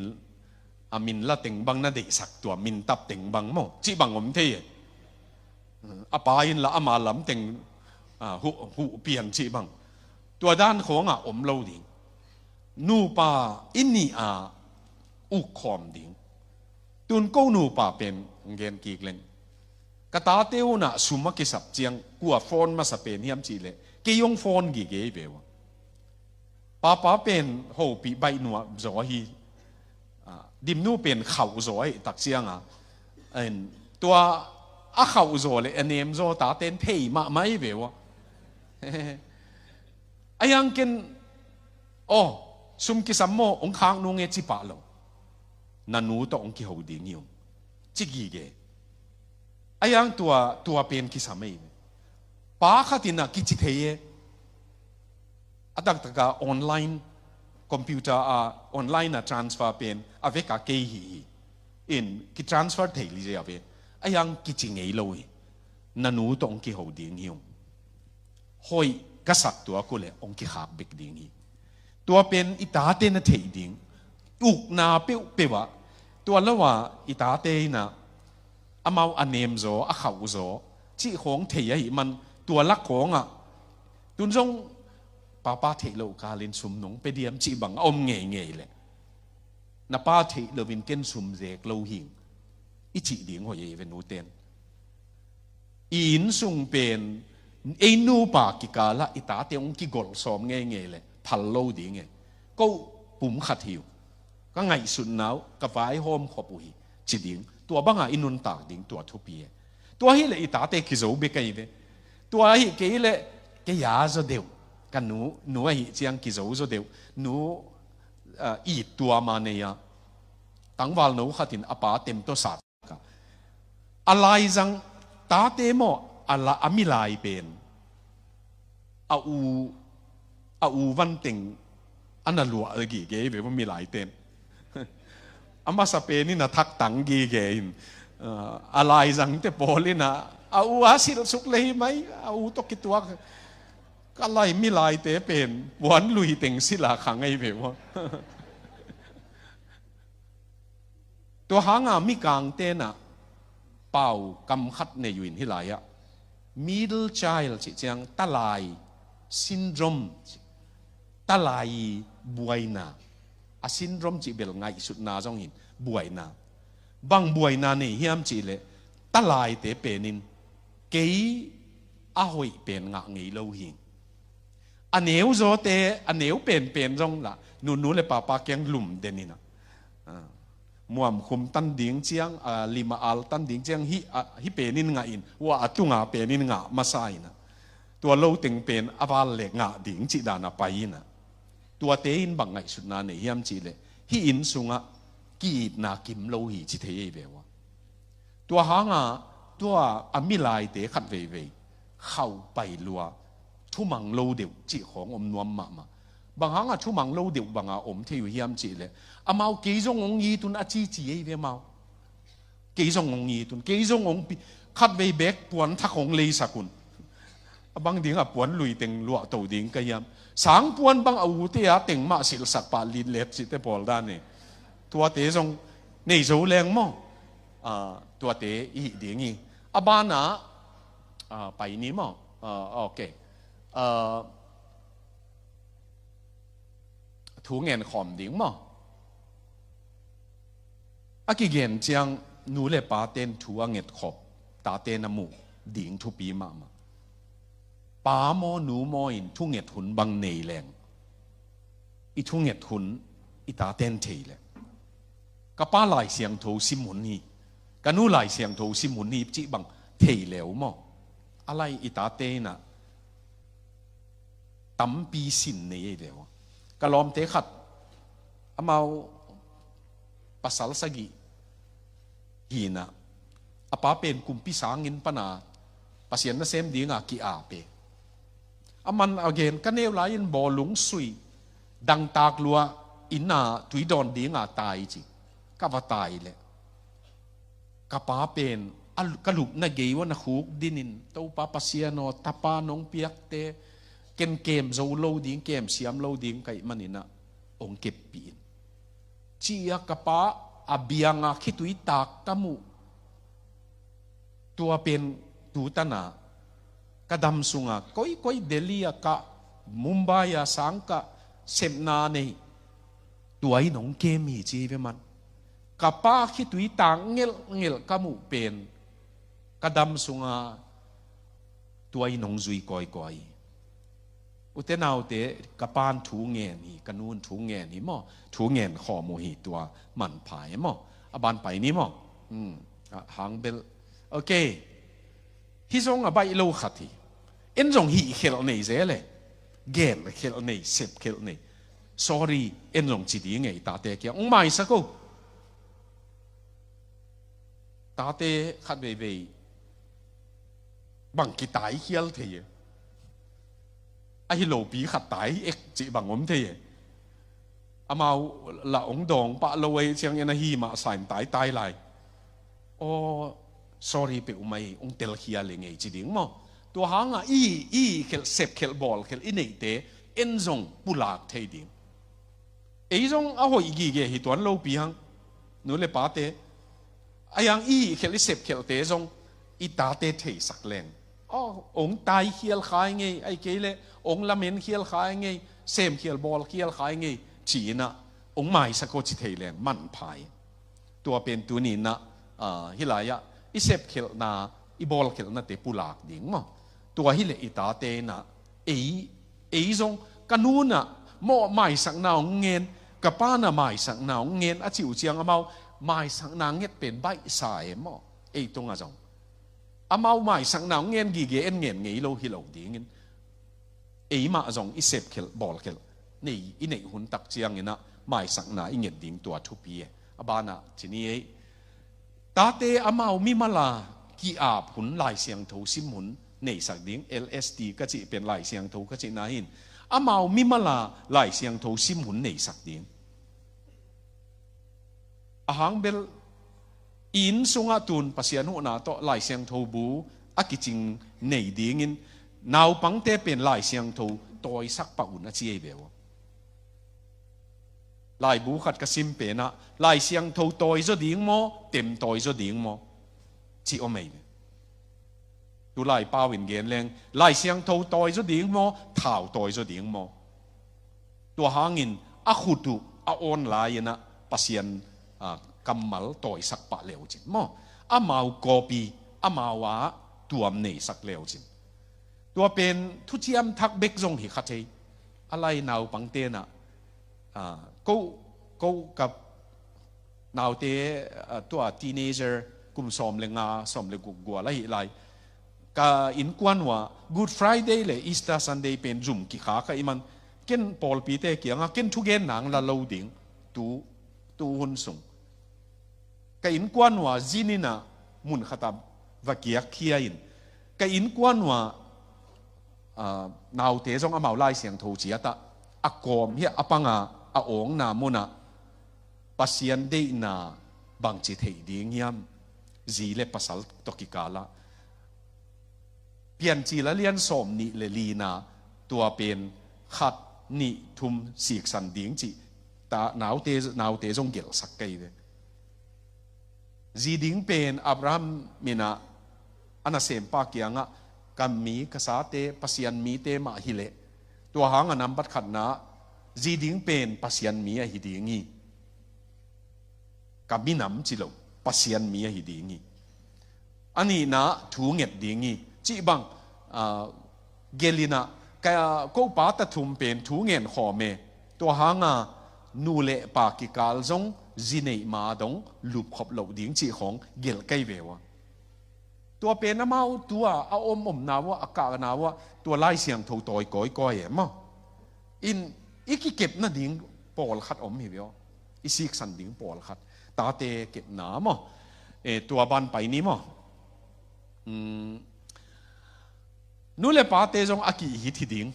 a min la teng bang na deihsak tuam, min tap teng bang maw, cih bang om thei e. A pa in la ama lam teng, ah, huh, huh pian cih bang. Tua dan khawngah om lo ding. Nupa i nih a uk khawm ding. Tun ko nupa pen gen kik leng, ka tate un ah sum a kisap ciang kua phone masa pen hiam cih leh kei hong phone gige hi ve ua. Papa pen hopih baih nuam zaw hi. Ah, Dimnu pen khauh zaw ahi tak ciang a, en, tua a khauh zaw le a nem zaw taten thei mahmah hi ve ua. A hiang ken, aw, sum kisam maw, hong khak nung e ci pah lo. Na nu tawh hong kiho ding hi ung, ci gige. A hiang tua, tua pen kisam ei. Pa khat in ah kici thei e. A taktaka online, computer a online a transfer pen a veka kei hi hi. In kitransfer thei li zia ve. A hiang kici ngei lo hi. Na nu tawh hong kiho ding hi ung. Hoih ka sak tuak uh leh hong kikhak bek ding hi. Tua pen i tate na theih ding. Ukna peuhpeuh ah, tua lo a i tate in ah amau a nem zaw, a khauh zaw, cih khawng thei ahih man, tua lak khawngah tun zong papa theih loh kalin sum nong pe diam cih bang a om ngeingei leh, na pa theih loin ken sum zek lo hing, i cih ding hoih ei ve nuten. I inn sung pen ei nupa kikalah i tate hong kigolh sawm ngeingei leh phal lo ding e. Ko pum khat hi uh, ka ngaihsutna uh ka vaihawm khop uh hi, ci ding. Tua banga i nuntak ding tua thupi e. Tua hileh i tate kizo bek ahi ve. Tua ahi kei leh kei a zaw deuh, ka nu, nu ahi ciang kizo zaw deuh. Nu, ah, it tua ma nei a, tangval no khat in a pa tem tawh sat. A laizang tate maw, a la, a milai pen a u, a u vanteng a na luah gige ve maw, milai ten. A masa pen in a thak tang gige in, ah, a laizangte pawl in a, a u a silh suk le hi mai, a u tawh kituak. Ka lai milaite pen puan lui teng sila khang ei ve maw. Tua hanga mikangte in ah pau kam khat nei uh in hih lai-ah middle child cih ciang talai syndrome, talai buaina, a syndrome cih bel ngaihsutna zong hi in buaina. Bang buaina nei hiam cih leh talaite pen in kei a hoih pen ngah ngei lo hi. A neu zawte, a neu penpen zong lah nunu le papa kiang lum den in ah, ah, muamkhum tan ding ciang, ah, lim a al tan ding ciang hih, ah, hih pen in ngah in, ua a tunga pen in ngah masa in ah, tua lo teng pen a val le ngah ding cih dan a pai in ah, tuate in bang ngaihsutna nei hiam cih leh hih inn sungah ki-itna kim lo hi ci thei ei ve ua. Tua hanga tua a milaite khat veivei khauh pai lua, thumang lo deuh cih khawng om nuam mahmah. Bang hanga thumang lo deuh banga om thei uh hiam cih leh amau kei zong hong it un a cici ei ve amau. Kei zong hong it un, kei zong hong pi, khat vei bek puan thak hong leisak un. A bang ding a puan lui teng luahto ding ka hiam? Sangpuan bang a ute a teng mah silhsak pah litlet cihte pawl dan e. Tuate zong nei zo leng maw? Ah, tuate i hih ding hi. A banah, ah, pai ni maw? Ah, ok. Ah, thu ngen khawm ding maw? A kigen ciang nu le pate'n thu a ngetkhop, tate'n a muh ding thupi mahmah. Pa maw, nu maw in thunget hun bang nei leng, i thunget hun i tate'n thei leh, ka pa Lai Siangtho sim hun hi, ka nu Lai Siangtho sim hun hi cih bang thei leu maw? A lai i tate in ah tampi sin nei ei ve ua. Ka lawmte khat, amau pasal sagih hi in ah, a pa pen kumpi sanginn pan a Pasian nasem ding a ki-ap e. Aman a gen, ka neu lai-in bawlung sui, dangtak lua, inn a tui dawn ding a tai ci. Ka va tai leh, ka pa pen a, ka lupna gei uah na khukdin in, Topa Pasian aw, tapa nong piakte, ken kem zo lo ding, kem siam lo ding ka hih manin ah hong keppih in, ci-a ka pa a biang a khitui tak ka muh. Tua pen tu tan a ka dam sung a koikoi, Delhi a kah, Mumbai a sang kah, sepna nei, tua in hong kem hi ci hi ve man. Ka pa khitui tak ngelhngelh ka muh pen ka dam sung a tua in hong zui kawikawi hi. Ute naute, ka pa'n thu ngen hi, ka nu'n thu ngen hi maw? Thu ngen khawm uh hi, tua manpha e maw? A ban pai ni maw? Hmm. A, hang bel. Ok. Hih zong a baih lo khat hi. En zong hih khelh nei zel e. Gel khelh nei, sep khelh nei. Sorry, en zong ci ding e, i tate kiang, hong maisak o. Tate khat veivei bang kitai khial thei e. Ahi lopi khat tai ek cih bang om thei e. Amau lah hong dawng pah lo ahih ciangin ahi mah sa in taitai lai. Aw, sorry peuhmah hi, hong telkhial ing ei ci ding maw? Tua hang a i, i khelh, sep khelh, bawl khelh i neihte en zong pulak thei ding. Ei zong a hoih gige hi tuan lopi hang, nu le pate. A hiang i hih khelh, i sep khelhte zong i tate theisak leng, aw, hong taikhial kha ing ei, ahih kei leh hong lamenkhial kha ing ei, semkhial bawlkhial kha ing ei, ci-in ah hong maisak aw ci thei leng manpha hi. Tua pen tuni-in ah, ah, hih lai-ah i sepkhelhna, i bawlkhelhnate pulak ding maw? Tua hileh i tate in ah, ei, ei zong, ka nu'n ah maw maisakna hong ngen, ka pa'n ah maisakna hong ngen a cih uh ciang, amau maisakna nget pen baihsa e maw? Ei tungah zong amau maisakna hong ngen gige, en ngen ngei lo hi lo dingin, eimah zong i sepkhelh bawlkhelh nei, i neih hun tak ciangin ah maisakna i nget ding tua thupi e. A banah ci ni ei. Tate amau mimal a ki-ap hun, Lai Siangtho sim hun neisak ding, L S T ka cih pen Lai Siangtho ka cihna hi in, amau mimal a Lai Siangtho sim hun neisak ding. A hang bel, i inn sungah tun Pasian huhna tawh Lai Siangtho bu a kicing nei dingin, naupangte pen Lai Siangtho tawisak pah un a ci ei ve ua. Laibu khat ka sim pen ah, Lai Siangtho tawi zaw ding maw, tem tawi zaw ding maw, ci om ei ve. Tulai pau in gen leng, Lai Siangtho tawi zaw ding maw, thau tawi zaw ding maw? Tua hangin a khut uh a awn lai-in ah Pasian, ah, kammal tawisak pah le uh cin maw? Amau kawpi, amau ah tuam neisak le uh cin. Tua pen thuciam thak bek zong hi kha thei. A lai naupangte in ah, ah, ko, ko ka naute, ah, tua teenager kum sawm le nga, sawm le guk gual ahih lai, ka innkuan uh ah Good Friday le Easter Sunday pen zum kikhak ahih man, ken pawlpite kiangah ken thugen nang la lo ding, tu, tu hun sung. Ka innkuan uh ah zin in ah mun khat ah va kiakkhia in, ka innkuan uh ah, ah, naute zong amau Lai Siangtho ciat ah, a kawm hiah a pang a, a awngna mun ah Pasian deihna bangci theih ding hiam, zi le pasal tawh kikal ah, Piancil a lian sawm nih le lina, tua pen khat, nih, thum siksan ding cih ta, naute, naute zong gelhsak kei ve. Zi ding pen Abraham minah a nasempa kiangah, ka mi, ka sate, Pasian mite mah hileh, tua hanga nambat khatna, zi ding pen Pasian mi ahi ding hi. Ka minam ci lo, Pasian mi ahi ding hi. A nihna thu nget ding hi. Cih bang, ah, gelhinah, ka, ko pa ta thum pen thu ngen khawm e. Tua hanga nu le pa kikal zong zi neih ma dong lupkhop loh ding cih khawng gelh kei ve ua. Tua pen amau tua a om omna uah, a kahna uah, tua Lai Siangtho tawi kawikawi e maw? In i kikep nading pawlkhat om hi ve aw. I siksan ding pawlkhat. Tate kepna maw? E, tua ban pai ni maw? Hmm. Nu le pate zong a ki-it hi ding.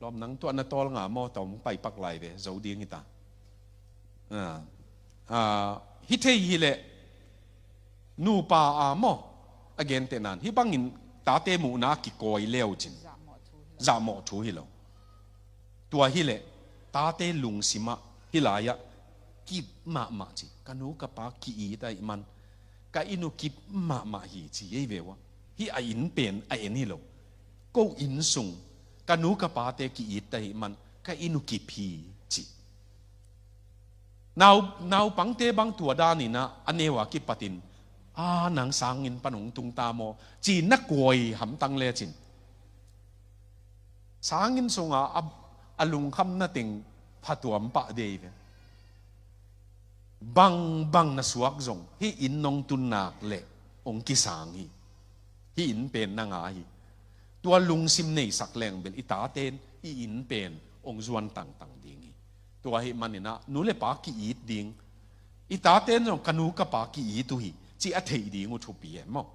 Lawm, nang tuah na tawl nga maw, tawm pai pak lai ve, zo ding hi ta. Ah, ah, hi thei hileh nupa a maw, a gentehna in hih bangin tate muhna a kikawi leu cin zahmawh thu hi lo. Tua hileh tate lungsimah hih lai-ah kip mahmah ci, ka nu ka pa ki-it ahih man, ka inn uh kip mahmah hi ci ei ve ua. Hih a inn pen a en hi lo. Ko inn sung ka nu ka pate ki-it ahih man ka inn uh kip hi ci. Nau, naupangte bang tua daninah a neu a kipatin, a, nang sanginn pan hong tung ta maw, ci na kuai hamtang lecin, sanginn sunga a, a lungkhamna teng phatuam pah dei ve. Bangbang na suak zong hih inn nong tun nak leh hong kisang hi. Hih inn pen nang a hi. Tua lungsim neisak leng bel i taten hih inn pen hong zuan tangtang ding hi. Tua ahih maninah nu le pa ki-it ding, i taten zong ka nu ka pa ki-it uh hi ci a theih ding uh thupi e maw?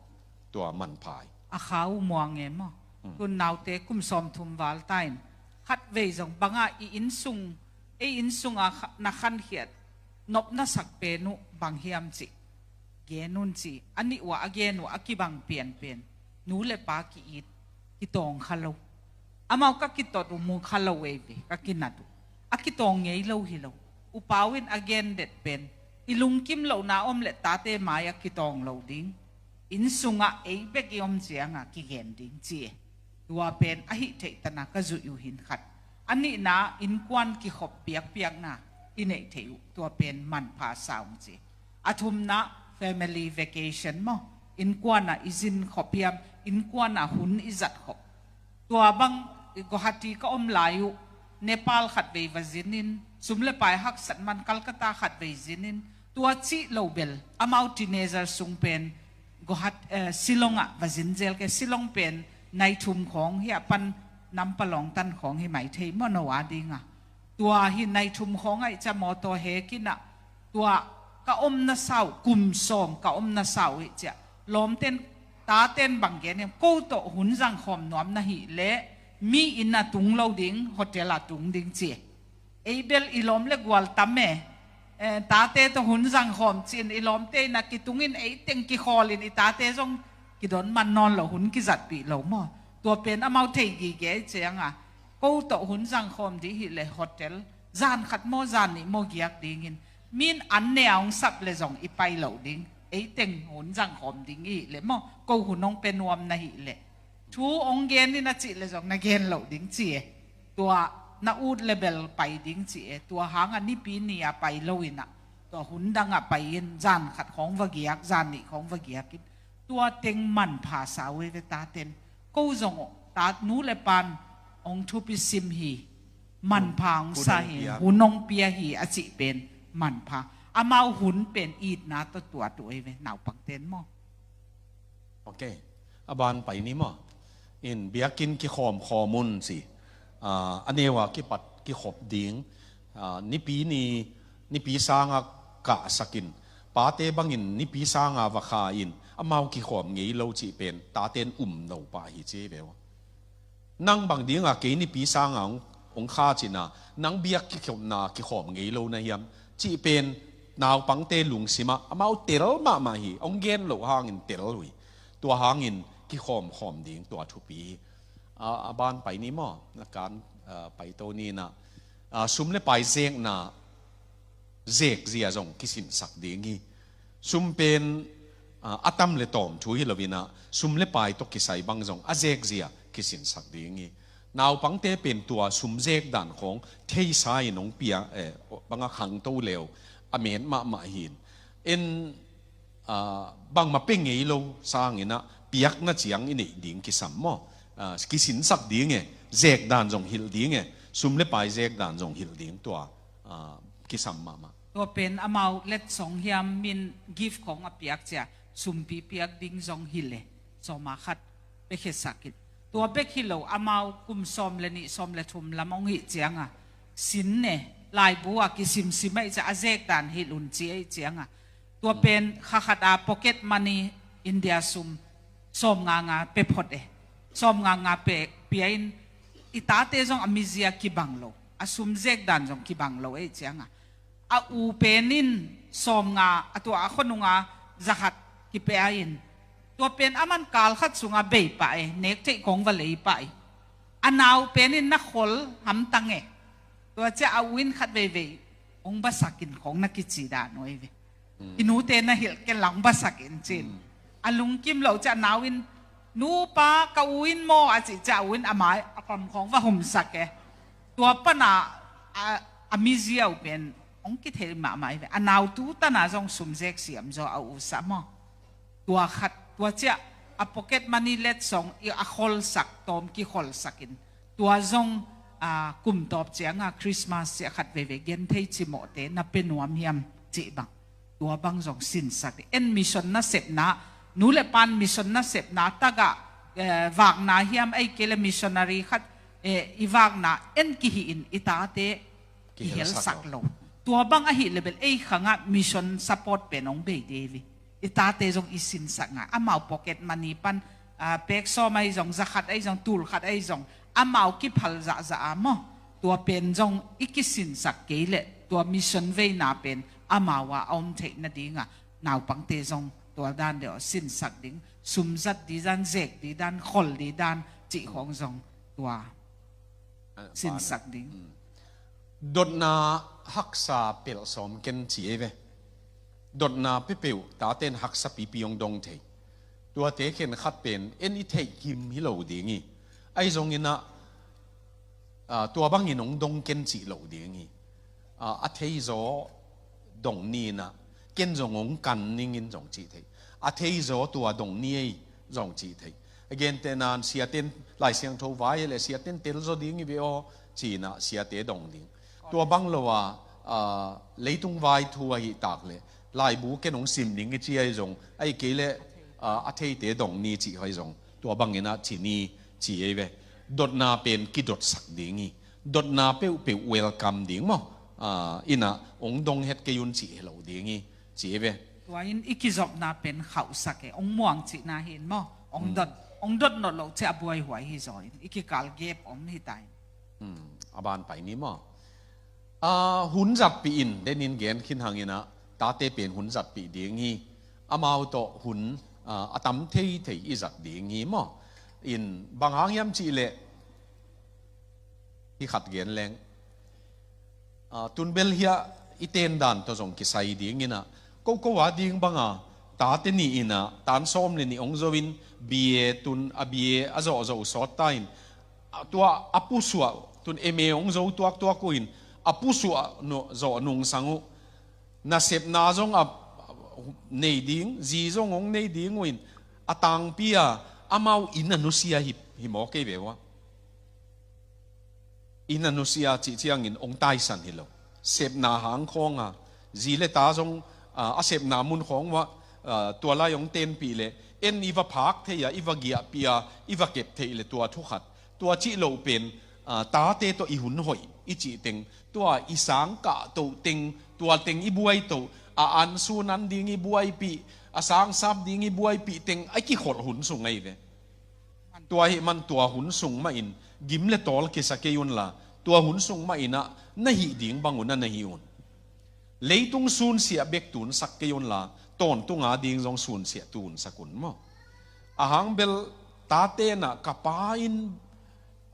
Tua manpha hi. A kha uh muang e maw? Hmm. Tun naute kum sawmthum val ta in, khatvei zong bangah i inn sung, ei inn sunga kha-, na khankhiat nopna sak pen uh bang hiam cih gen un ci. A nih uah a gen uh a kibang pianpian, nu le pa ki-it, kitawng kha lo. Amau ka kitot uh mu kha lo ei ve, ka kinat uh. A kitawng ngei lo hi lo. U Pau in a gen det pen, i lungkim lohna om le tate mai-ah kitawng lo ding. Inn sungah ei bek i om ciangah kigen ding ci e. Tua pen a hih theih tana ka zuih uh hin khat. A nihna, innkuan kikhop piakpiakna i neih theih uh, tua pen manpha sa ung ci. A thumna, family vacation maw? Innkuanah i zin khop hiam, innkuanah hun i zat khop. Tua bang, Guwahati ka om lai uh, Nepal khatvei va zinin, sum le pai haksat man Calcutta khatvei zinin, tua cih lo bel amau teenager sung pen Guwahat-, eh, Shillong ah va zin zel kei. Shillong pen nai thum khawng hi a, pan Nampa Lawngtan khawng hi mai thei maw, no a dinga. Tua hi nai thum khawng ahih ciang mawtaw hekinah, tua ka omna sau, kum sawm ka omna sau hi ciah. Lawmten, taten bang gen hiam, ko tawh hun zangkhawm nuam na hih leh mi inn a tung lo ding, hotel a tung ding ci. Ei bel i lawm le gual tam e. Eh, tate tawh hun zangkhawm ci-in i lawmte inn a kitung in ei teng kikhawl in i tate zong kidon man nawn lo, hun kizatpih lo maw? Tua pen amau thei gige cianga, ko tawh hun zangkhawm dih hileh hotel zan khat maw, zan nih maw giak dingin, min an ne a hong sap le zong i pai lo ding, ei teng hun zangkhawm ding i hih leh maw, ko hun hong pia nuam na hih leh. Thu hong gen in a cih le zong na gen loh ding ci e. Tua na ut le bel pai ding ci e. Tua hanga Nipi ni a pai lo inah, tua hun dangah pai in, zan khat khawng va giak, zan nih khawng va giak in, tua teng manpha sa uh e ve taten. Ko zong aw, tat nu le pan hong thupi sim hi. Manpha hong sa hi, hun hong pia hi a cih pen manpha. Amau hun pen itna tawh tuat uh e ve, naupangten maw? Ok. A ban pai ni maw? In biakinn kikhawmkhawm un ci. Ah, a neu a kipat kikhop ding. Ah, Nipi ni, Nipi sanga kahsakin, pate bangin Nipi sanga va kha in, amau kikhawm ngei lo cih pen taten um no pah hi ci ve uh. Nang bang dinga kei Nipi sanga hong, hong kha cihna, nang biak kikhopna kikhawm ngei lo na hiam cih pen naupangte lungsimah amau tel mahmah hi, hong gen loh hangin tel uh hi. Tua hangin kikhawmkhawm ding tua thupi hi. A, a ban pai ni maw, na kan, a, paito ni na, a, sum le pai zekna zekzia zong kisinsak ding hi. Sum pen, a, a tam le tawm thu hi lo in a, sum le pai tawh kisai bang zong a zekzia kisinsak ding hi. Naupangte pen tua sum zek dan khawng theisa in hong pia, eh, bang a khangto leu a met mahmah hi in. En, a, bangmah pia ngei lo sangin a piakna ciang i neih ding kisam maw? A, kisinsak ding e, zek dan zong hilh ding e, sum le pai zek dan zong hilh ding tua, a, kisam mahmah. Tua pen amau letsong hiam, min gift khawng a piak ciang sumpi piak ding zong hilh e, sawma khat pekhiasak in. Tua bek hi lo, amau kum sawm le nih, sawm le thum lam hong hih ciang a, sin e, laibu a kisimsim ahih ciang a zek dan hilh un ci ahih ciang a, tua pen kha khat a pocket money, India sum sawmnga nga pia phot e. Sawmnga nga pia, pia in, i tate zong a mizia kibang lo, a sum zek dan zong kibang lo ahih ciang a, a u pen in sawmnga, a tua a khuanung a za khat kipia in, tua pen aman kal khat sung a bei pah e, nek theih khawng va lei pah e. A nau pen in na khol hamtang e. Tua ciang a u in khat veivei hong basak in khawng na kici dan uh ahi ve. I nute na hilh kei lang basak in cin. A lungkim lo ciang a nau in, "Nu, pa, ka u in maw?" a cih ciang a u in a mai, a kam khawng va humsak e. Tua pan a, a, a mizia uh pen hong kithei mahmah ahi ve. A nau tu tan a zong sum zek siam zaw a u sa maw? Tua khat, tua ciang a pocket money letsong i a kholsak, tawm kikholsak in. Tua zong, a, kum tawp ciang a Christmas ciang khat veivei genthei cimawhte na pia nuam hiam cih bang. Tua bang zong sinsak ding. En mission nasepna, nu le pan mission nasepna tak a, eh, vakna hiam, ahih kei leh missionary khat, eh, i vakna en kihih in i tate i helsak lo. Tua bang ahih leh bel ei khang a mission support pen hong bei ding hi. I tate zong i sinsak ngai. Amau pocket money pan, a, pek sawm ahi zong, za khat ahi zong, tul khat ahi zong, amau kiphal zahzah a maw? Tua pen zong i kisinsak kei leh tua mission veina pen amau a a om theih nading a, naupangte zong tua dan deuh a sinsak ding, sum zat ding dan, zek ding dan, khol ding dan cih khawng zong tua sinsak ding. Dotna haksa pelh sawm ken ci ei ve. Dotna peuhpeuh taten haksa pipi hong dong thei. Tuate khen khat pen en i theih kim hi lo ding hi. Ahi zongin a, a, tua bangin hong dong ken cih lo ding hi. A, a thei zaw dong ni in a, ken zong hong kan ning in zong cih theih. A thei zaw tua dong ni ei zong cih theih. A gentehna in siaten Lai Siangtho vai le siaten tel zaw ding hi ve aw ci in a siate dong ding. Tua bang lo a, a, leitung vai thu ahih tak leh laibu ken hong sim ning i ci ahi zong, ahih kei leh, a, a theite dong ni cih ahi zong, tua bangin a ci ni ci ei ve. Dotna pen kidotsak ding hi. Dotna peuhpeuh welcome ding maw? A, in a hong dong het kei un cih hi lo ding hi ci ei ve. Tua in i kizopna pen khauhsak e, hong muang cihna hi in maw? Hong dot, hong dot nawn lo ciang a buaihuai hi zaw in, i kikal gap om hi ta in. Hmm, a ban pai ni maw? A, hun zatpih in, den in gen khin hang in a, tate pen hun zatpih ding hi. Amau tawh hun, a, a tam theithei i zat ding hi maw? In bang hang hiam cih leh, hi khat gen leng. A, tun bel hiah i ten dan tawh zong kisai ding in a, ko ko a ding bang a, tate nih in a, tan sawm le nih hong zo in, B A tun a B A a zawh zawh uh sawt ta in, a, tua a pusuah, tun M A hong zo tuaktuak uh in, a pusuah zawh nungsang uh. Nasepna zong a nei ding, zi zong hong nei ding uh in, a tangpi a, amau inn a nusia hi, hi maw kei ve uh a. Inn a nusia cih ciangin hong taisan hi lo. Sepna hang khawng a, zi le ta zong, a, a sepna mun khawng uh a, a, tua lai hong tenpih leh, en i va phak thei a, i va giahpih a, i va kep theih leh tua thu khat. Tua cih loh pen, a, tate tawh i hun hoih i cih teng, tua i sang kah toh teng, tua teng i buai toh, a an sun an ding i buaipih, a sang sap ding i buaipih teng, a kikholh hun sung ahi ve. Tua ahih man tua hun sung mah in gim le tawl kisa kei un la, tua hun sung mah in a na hih ding bang un a na hih un. Leitung sunsiah bek tunsak kei un la, tawntung a ding zong sunsiah tunsak un maw? A hang bel Tate na ka pa in,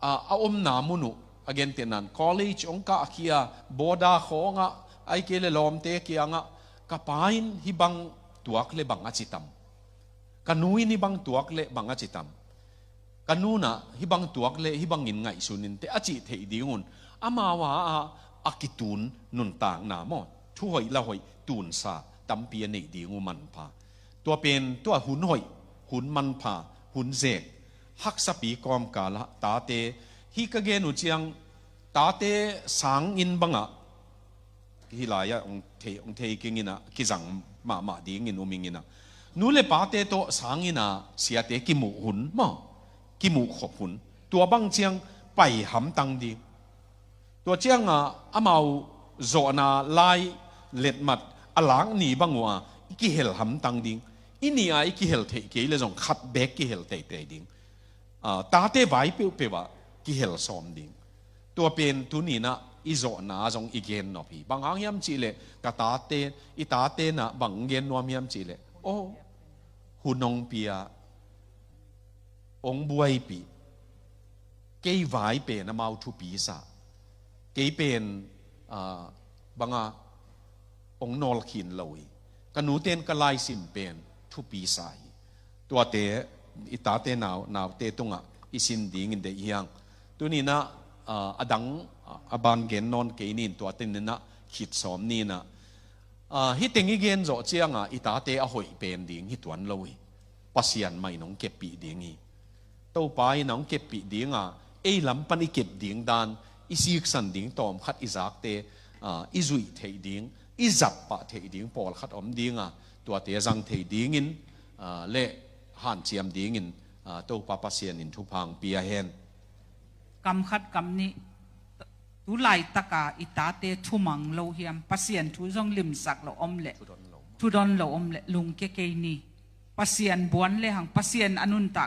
ah, a omna mun uh, a gentehna in college hong kahkhia, boarder khawngah, ahih kei leh lawmte kiangah, ka pa in hih bang tuak leh bang a ci tam. Ka nu in hih bang tuak leh bang a ci tam. Ka nu na hih bang tuak leh hih bangin ngaihsun inteh a cih theih ding un. Amau a, a, a kitun nuntakna maw, thu hoih la hoih tunsa tampi a neih ding uh manpha. Tua pen tua hun hoih, hun manpha, hun zek, haksapi kawmkal ah tate, hih ka gen uh ciang, tate sang inn bangah, hih lai-ah hong thei, hong thei keng in ah, kizang mahmah dingin um ing in ah, nu le pate tawh sang inn ah siate kimuh hun maw, kimuh khop hun, tua bang ciang pai hamtang ding. Tua ciangah amau zawhna lai letmat a lak ni bang uh a i kihel hamtang ding. I nih a i kihel theih kei leh zong khat beek kihel teitei ding. Ah, tate vai peuhpeuh ah kihel sawm ding. Tua pen tuni in ah i zawhna zong i gen nop hi. Bang hang hiam cih leh ka tate, i tate na bang gen nuam hiam cih leh, aw, hun hong pia, hong buaipih, kei vai pen amau thupi sa, kei pen, ah, bang a hong nawlkhin lo hi. Ka nute in ka laisim pen thupi sa hi. Tuate, i tate nau, naute tungah i sin dingin deih hi hang. Tuni in ah, ah, a dang, ah, a ban gen nawn kei ni in, tuate ni in ah khit sawm ni in ah. Ah, hih teng i gen zawh ciangah i tate a hoih pen ding hi tuan lo hi. Pasian mah in hong keppih ding hi. Topa in hong keppih ding a, ei lam pan i kep ding dan, i siksan ding tawmkhat i zakte, ah, i zuih theih ding, i zat pah theih ding pawlkhat om ding a, tuate zang thei dingin, ah, le hanciam dingin, ah, Topa Pasian in thupha hong pia hen. Kam khat kam nih, tu laitaka i tate thumang lo hiam, Pasian thu zong limsak lo om leh, thudon lo om leh, lungkia kei ni. Pasian buan lehang, Pasian a nuntak